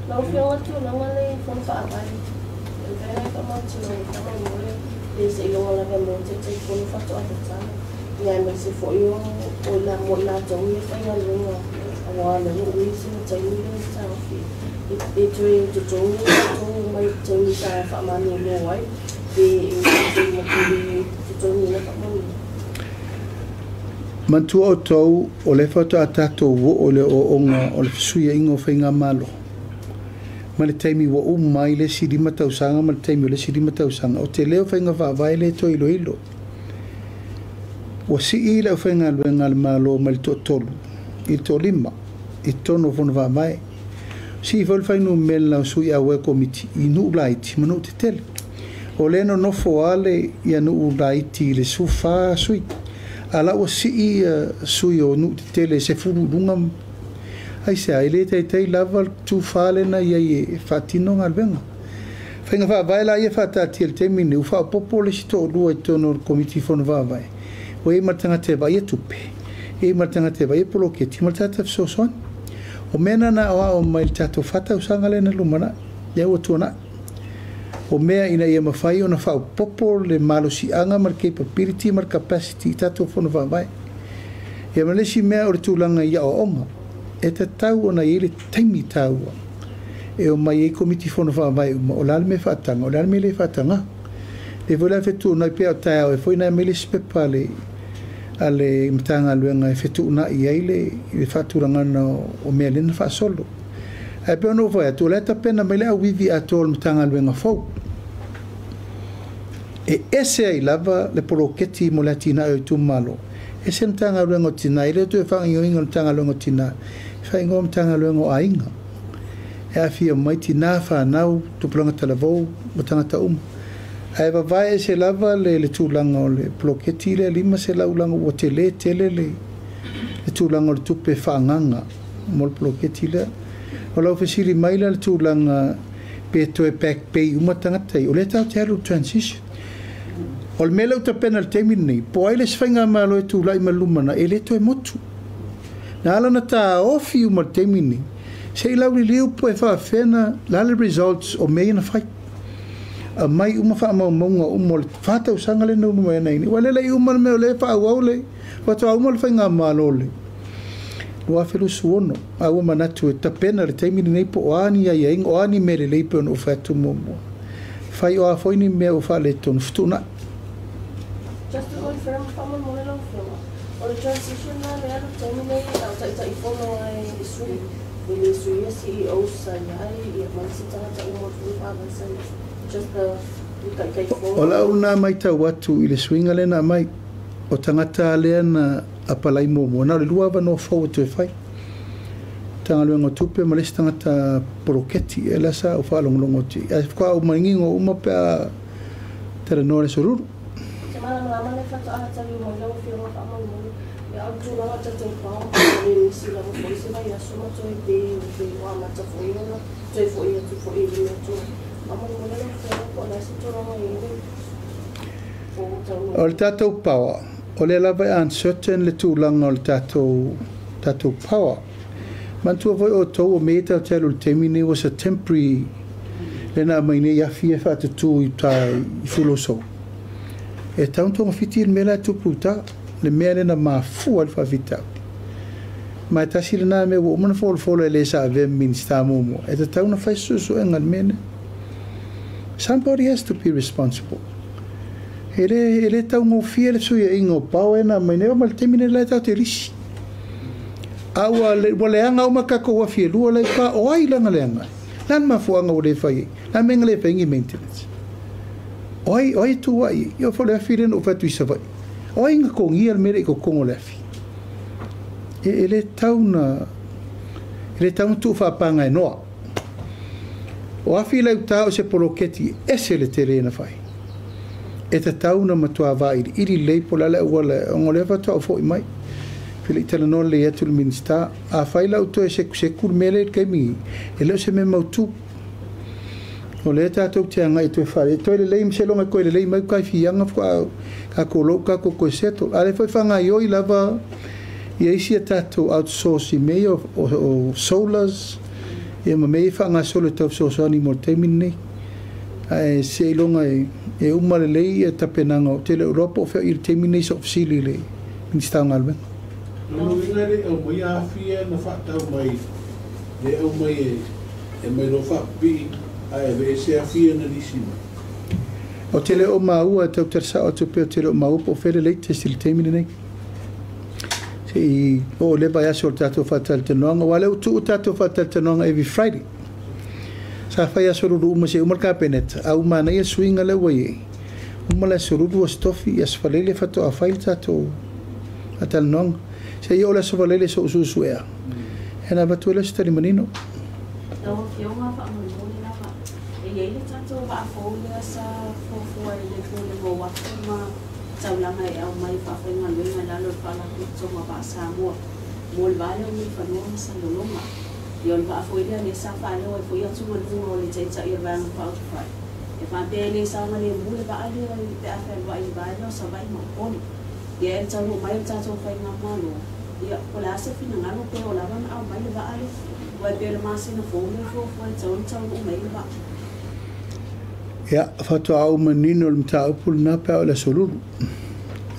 Lau Afioga tulaga le i fono faavae, e mafai ona e faamautinoa i le faamolemole le seiloga lava mo Taitaifono faatoa tatala, ia aemaise foi o mo i latou ia faigaluega aua o lea ua umi sina taimi lea na taofi e toe totogi i latou mai le taimi sa faamalolo ai pe e matua totogiina faamolemole. Manatua outou o lea faatoa tatou oo i le ooooga o le fesuiaiga o faigamalo ma le taimi ua uma ai le isi 5 tausaga ma le taimi o le isi 5 tausaga, o tele o faiga faavae lea e toe iloilo. Ua sii le aufaigaluega a le Malo mai le toatolu i le toalima i totonu o fono faavae. Sii foi le fuainumera o sui auai o komiti i nuu laiti ma nuu tetele. O lea nonofo lava le ia nuu laiti i le 14 sui, a la ua sii sui o nuu tetele e 10 i luga. Aisea, e le taitai lava le tufa lea na i ai e faatino galuega. Faiga faavae la ia faataatia i le taimi lenei, ua faaopoopo le isi toalua i totonu o le komiti fono faavae, ua i ai ma le tagata e vaaia tupe, e i ai ma le tagata e vaaia poloketi ma le tagata fesoasoani. O mea na na aoao mai i le tatou 4 tausaga lea na lumanai, lea ua tuanai. O mea ina ia mafai ona faaopoopo le malosiaga ma le capability ma le capacity i tatou fono faavae. Ia ma le isi mea o le tulaga i aoaoga, e tatau ona i ai le taimi taua e omai ai komiti fono faavae uma, o le a le mea e faataga, o le a le mea e le faataga. Le foi la fetuunai pea o taeao e foi na aumai le isi pepa a le Matagaluega e fetuunai ai le faatulagaga o mea lea na faasolo. Ae pei ona ou fai atu, o la e tapena mai le auivi atoa o le Matagaluega fou. E ese ai lava le poloketi mo le atinae o itumalo. Ese le Matagaluega o Tina, e le o toe faagaoioiga o le Matagaluega o Tina, e faaigoa o Matagaluega o Aiga. E aafia mai tina, fanau, tupulaga talavou ma tagata uma. Ae vavae ese lava le tulaga o le poloketi lea 500 laga ua tele tele le tulaga o le tupe faaagaga mo le poloketi lea. O lau fesili mai la le tulaga pe toe back pay uma tagata ia, o lea tatou te alu i le transition. O le mea lea ua tapena i le taimi lenei, po o ai le isi faigamalo e tulai mai i le lumanai, e le toe motu. Na ala na tāofi uma le taimi lenei, se i lauliliu po e faafefea na le a le results o mea ia na fai. Aumai uma faamaumauga uma o le 4 tausaga lea na ulu mai ai nei. Ua lele i uma le mea o lea e faaauau le faatoa uma le faigamalo le 2026, a ua manatu e tapena le taimi lenei po o a ni aiaiga, o a ni mea lelei pei ona ou fai atu muamua. Fai o a foi ni mea ua faaletonu, fetuunai. Just to confirm, faamolemole lau Afioga, o le transition la lea le taimi nei a o taitaifono ai i sui, i le suia CEO sa i ai, ia ma isi tagata uma o le faavae sa i ai. Just the taitaifono. O lau lena matau atu i le suiga lea na aumai, o tagata lea na apalai muamua, na o le lua avanoa fou e toe fai. Matagaluega o Tupe ma le isi tagata poloketi, e la sa ou faalogologo atu i ai. Ae faatoa ou manino uma pe a talanoa le solulu. Se malamalama le faatoa tali mai lau Afioga faamolemole, ia o le tulaga o tatou power le misi lava foi se vaiaso ma toe pe pe ua amata foi ona toe foi atu foi i le mea tuai. Faamolemole lau Afioga po o le a se tulaga i ai le fou taunuu. O le tatou power, o lea lava e uncertain le tulaga o le tatou power. Manatua foi outou o mea ia tatou te alu i le taimi lenei was a temporary lea na aumai nei afi e faatutū i uta i Fuluasou. E tatau ona togafiti le mea la e tupu i uta, le mea lea na mafua ai le faafitauli. Ma e tasi lena mea ua uma ona folafola e le sa avea ma Minisita muamua, e tatau ona fai se suesuega i le mea lea. Somebody has to be responsible. E le taugofie le fesuiaiga o power e na aumai nei, oo mai le taimi lenei la e tatou te lisi. A ua leaga uma tatou afi e lua la i pa, o ai lana leaga ai? Le a le mafuaaga ua le fai ai? Le a le mea na le fai ai ni maintenance? O ai e tu ai? Ia foi le afi lea na ou fai atu i Savaii. O ai na togia le mea lea i totonu o le afi? E le tau na tuufaapagaenoa. O afi la i uta o se poloketi ese le tele na fai. E tatau na matua vailiili lelei po o le a le auala ona o lea faatoa ou foi mai. Pe le i talanoa lelei atu le Minisita. Afai la ua toe sekuseku le mea lea i le taimi, e le o se mea mautu. O lea tatou te agai toe faale. Toe lelei ma seiloga e toe lelei mai uta i Fiaga faatoa tatou lou tatou toe settle. A o lea foi faagaoioi lava ia isi a tatou outsource i mea ia o solars, ia ma mea ia faagasolo e tau fesoasoani mo le taimi lenei. Ae seiloga e uma lelei ia tapenaga ou te le o iloa po o fea i le taimi lenei sa ou fesili i le Minisita o Galuega. Lona uiga e le i aumaia afi na faatau mai le aumai e mai loa faapipii ae aveese afi na lisi mai. O te le o maua e tau talasao atu pea o te le o maua po o fea le latest i le taimi lenei. Se i oo le vaiaso o le tatou faatalatalanoaga, aua o lea ua tuu tatou faatalatalanoaga every Friday. Sa fai aso lulu uma se i uma le Kapeneta, a ua manaia suiga lea ua i ai. Uma le aso Lulu, aso Tofi, aso Faraile faatoa fai le tatou faatalanoaga. Se i oo le aso Faraile so'u suesuea, e na avatu ai lea o se tali manino. Lau Afioga faamolemole lava, e i ai le tatou vaafou lea sa fuafua i le Pulega o Uafu ma Taulaga e aumai faafaigaluega i lalo o le Faalapotopotoga Vaa-Samoa mo le va lea o Mulifanua ma Salelologa. Ia o le vaa foi lea lea sa faaleo ai foi atugaluga o le taitai o le Vaega Faaupufai e faapea e le saogalemu le vaa lea pe a fealuai i le va lea o Savaii ma Upolu. Ia e taunuu mai o le tatou faigamalo, ia po o le a se finagalo pe o lava na aumai le vaa lea, aua e pei o le masina fou lea fuafua e tatau ona taunuu mai le vaa. Ia, faatoa ou manino i le mataupu lena pe a oo i le aso Lulu.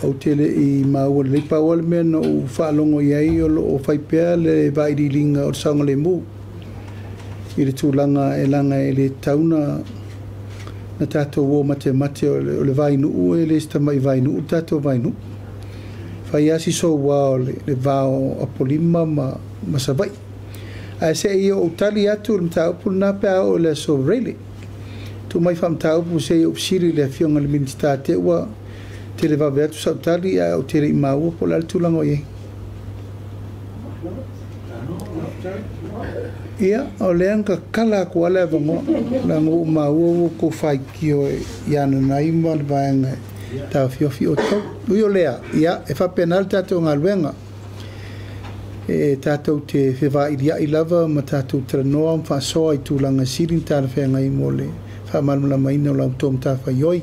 Ou te le i maua lelei, pau lava le mea na ou faalogo i ai o lo o fai pea le vailiiliga o le saogalemu i le tulaga e laga e le tatau na tatou o matemate o le vainuu e le se tamai vainuu le tatou vainuu. Fai lava si soua o le va o Apolima ma Savaii. Ae se i ou tali atu i le mataupu lena pe a oo i le aso Faraile. Tuu mai faamataupu se i ou fesili i le Afioga i le Minisita te ua televave atu sau tali ae ou te le i maua po o le a le tulaga o i ai. Ia, o lea na tatala atu lava le avanoa, leaga ua ou maua ua outou faitio ia Nanai ma le vaega e taofiofi outou. Ui o lea, ia, e faapena le tatou galuega. E tatou te fevailiai lava ma tatou talanoa ma faasoa i tulaga sili na talafeagai mo le faamalamalamaina o la outou matafaioi.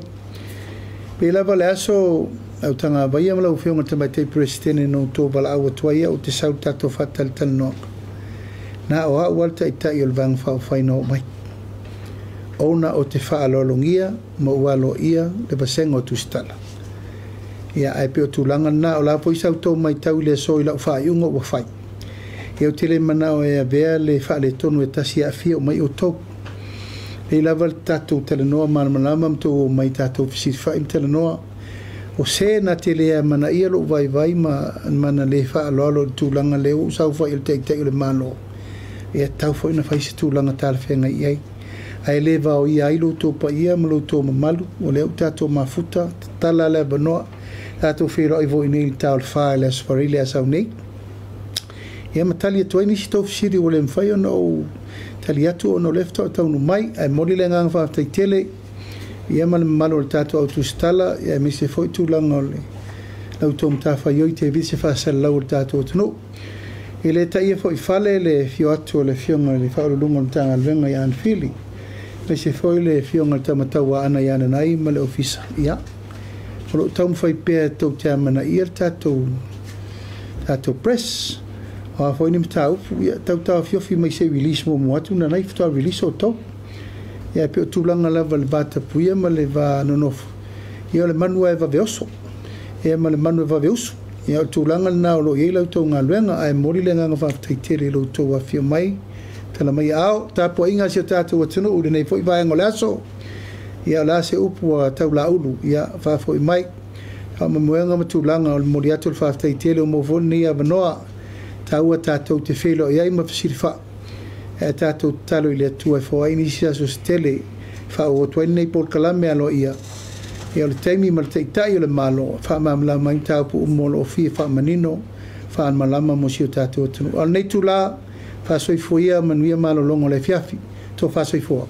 Pei lava le aso Lau tagavaia ma lau Afioga i le Tamaitai Peresetene na outou valaau atu ai au ou te sau i le tatou faatalatalanoaga. Na o au lava le Taitai o le Vaega Faaupufai na oo mai, ona ou te faaaloalogia ma ou aloaia le vasega o Tusitala. Ia, ae pei o tulaga lena, o le a foi sa outou matau i le aso i lau faaiuga ua fai, ia ou te le manao e avea le faaletonu e tasi e aafia uma ai outou. Lelei lava le tatou talanoa malamalama ma tou omai tatou fesilafai ma talanoa. O se na te le amanaia lou vaivai ma mana le faaaloalo i le tulaga lea ua ou saofai ai i le Taitai o le Malo, e tatau foi ona fai se tulaga talafeagai i ai. Ae le vaoia ai lo outou paia ma lo outou mamalu, o lea ua tatou mafuta, tatala le avanoa, tatou feiloai foi nei i le ta o le 4 i le Aso Faraile a sau nei. Ia ma tali atu ai nisi tou fesili ua le mafai ona ou tali atu ona o lea faatoa taunuu mai. Ae momoli le agaga faafetai tele ia ma le mamalu o le tatou au tusitala, ia aemaise foi tulaga o le la outou matafaioi televise faasalalau o le tatou atunuu. E le taia foi i fale le afio atu o le Afioga i le Faauluuluga o le Matagaluega ia Anne Fili, aemaise foi le Afioga i le Tamatauaana ia Nanai ma le Ofisa. Ia, o lo o taumafai pea tou te amanaia le tatou press. O a foi ni mataupu, ia tau taofiofi mai se i release muamua atu Nanai faatoa release outou. Ia e pei o tulaga lava i le va tapuia ma le va nonofo, ia o le manu lava e vave oso, ia ma le manu e vave usu. Ia o le tulaga lena o lo o i ai la outou galuega, ae momoli le agaga faafetai tele i lo outou afifio mai, tala mai aao, tapuaiga a si o tatou atunuu i lenei foi vaega o le aso. Ia o le a se upu ua taulaulu, ia faafoi mai. Faamoemoega ma tulaga o le momoli atu o le faafetai tele ua maua foi lenei avanoa taua tatou te feiloai ai ma fesilafai. Ae tatou tatalo i le Atua e foai nisi aso se tele e faaauau atu ai lenei polokalame aloaia. Ia o le taimi ma le Taitai o le Malo e faamalamalama ai mataupu uma o lo o fia faamanino, faamalamalama mo si o tatou atunuu. A o lenei itula, faasoifua ia manuia malologa o le afiafi. Tofa soifua.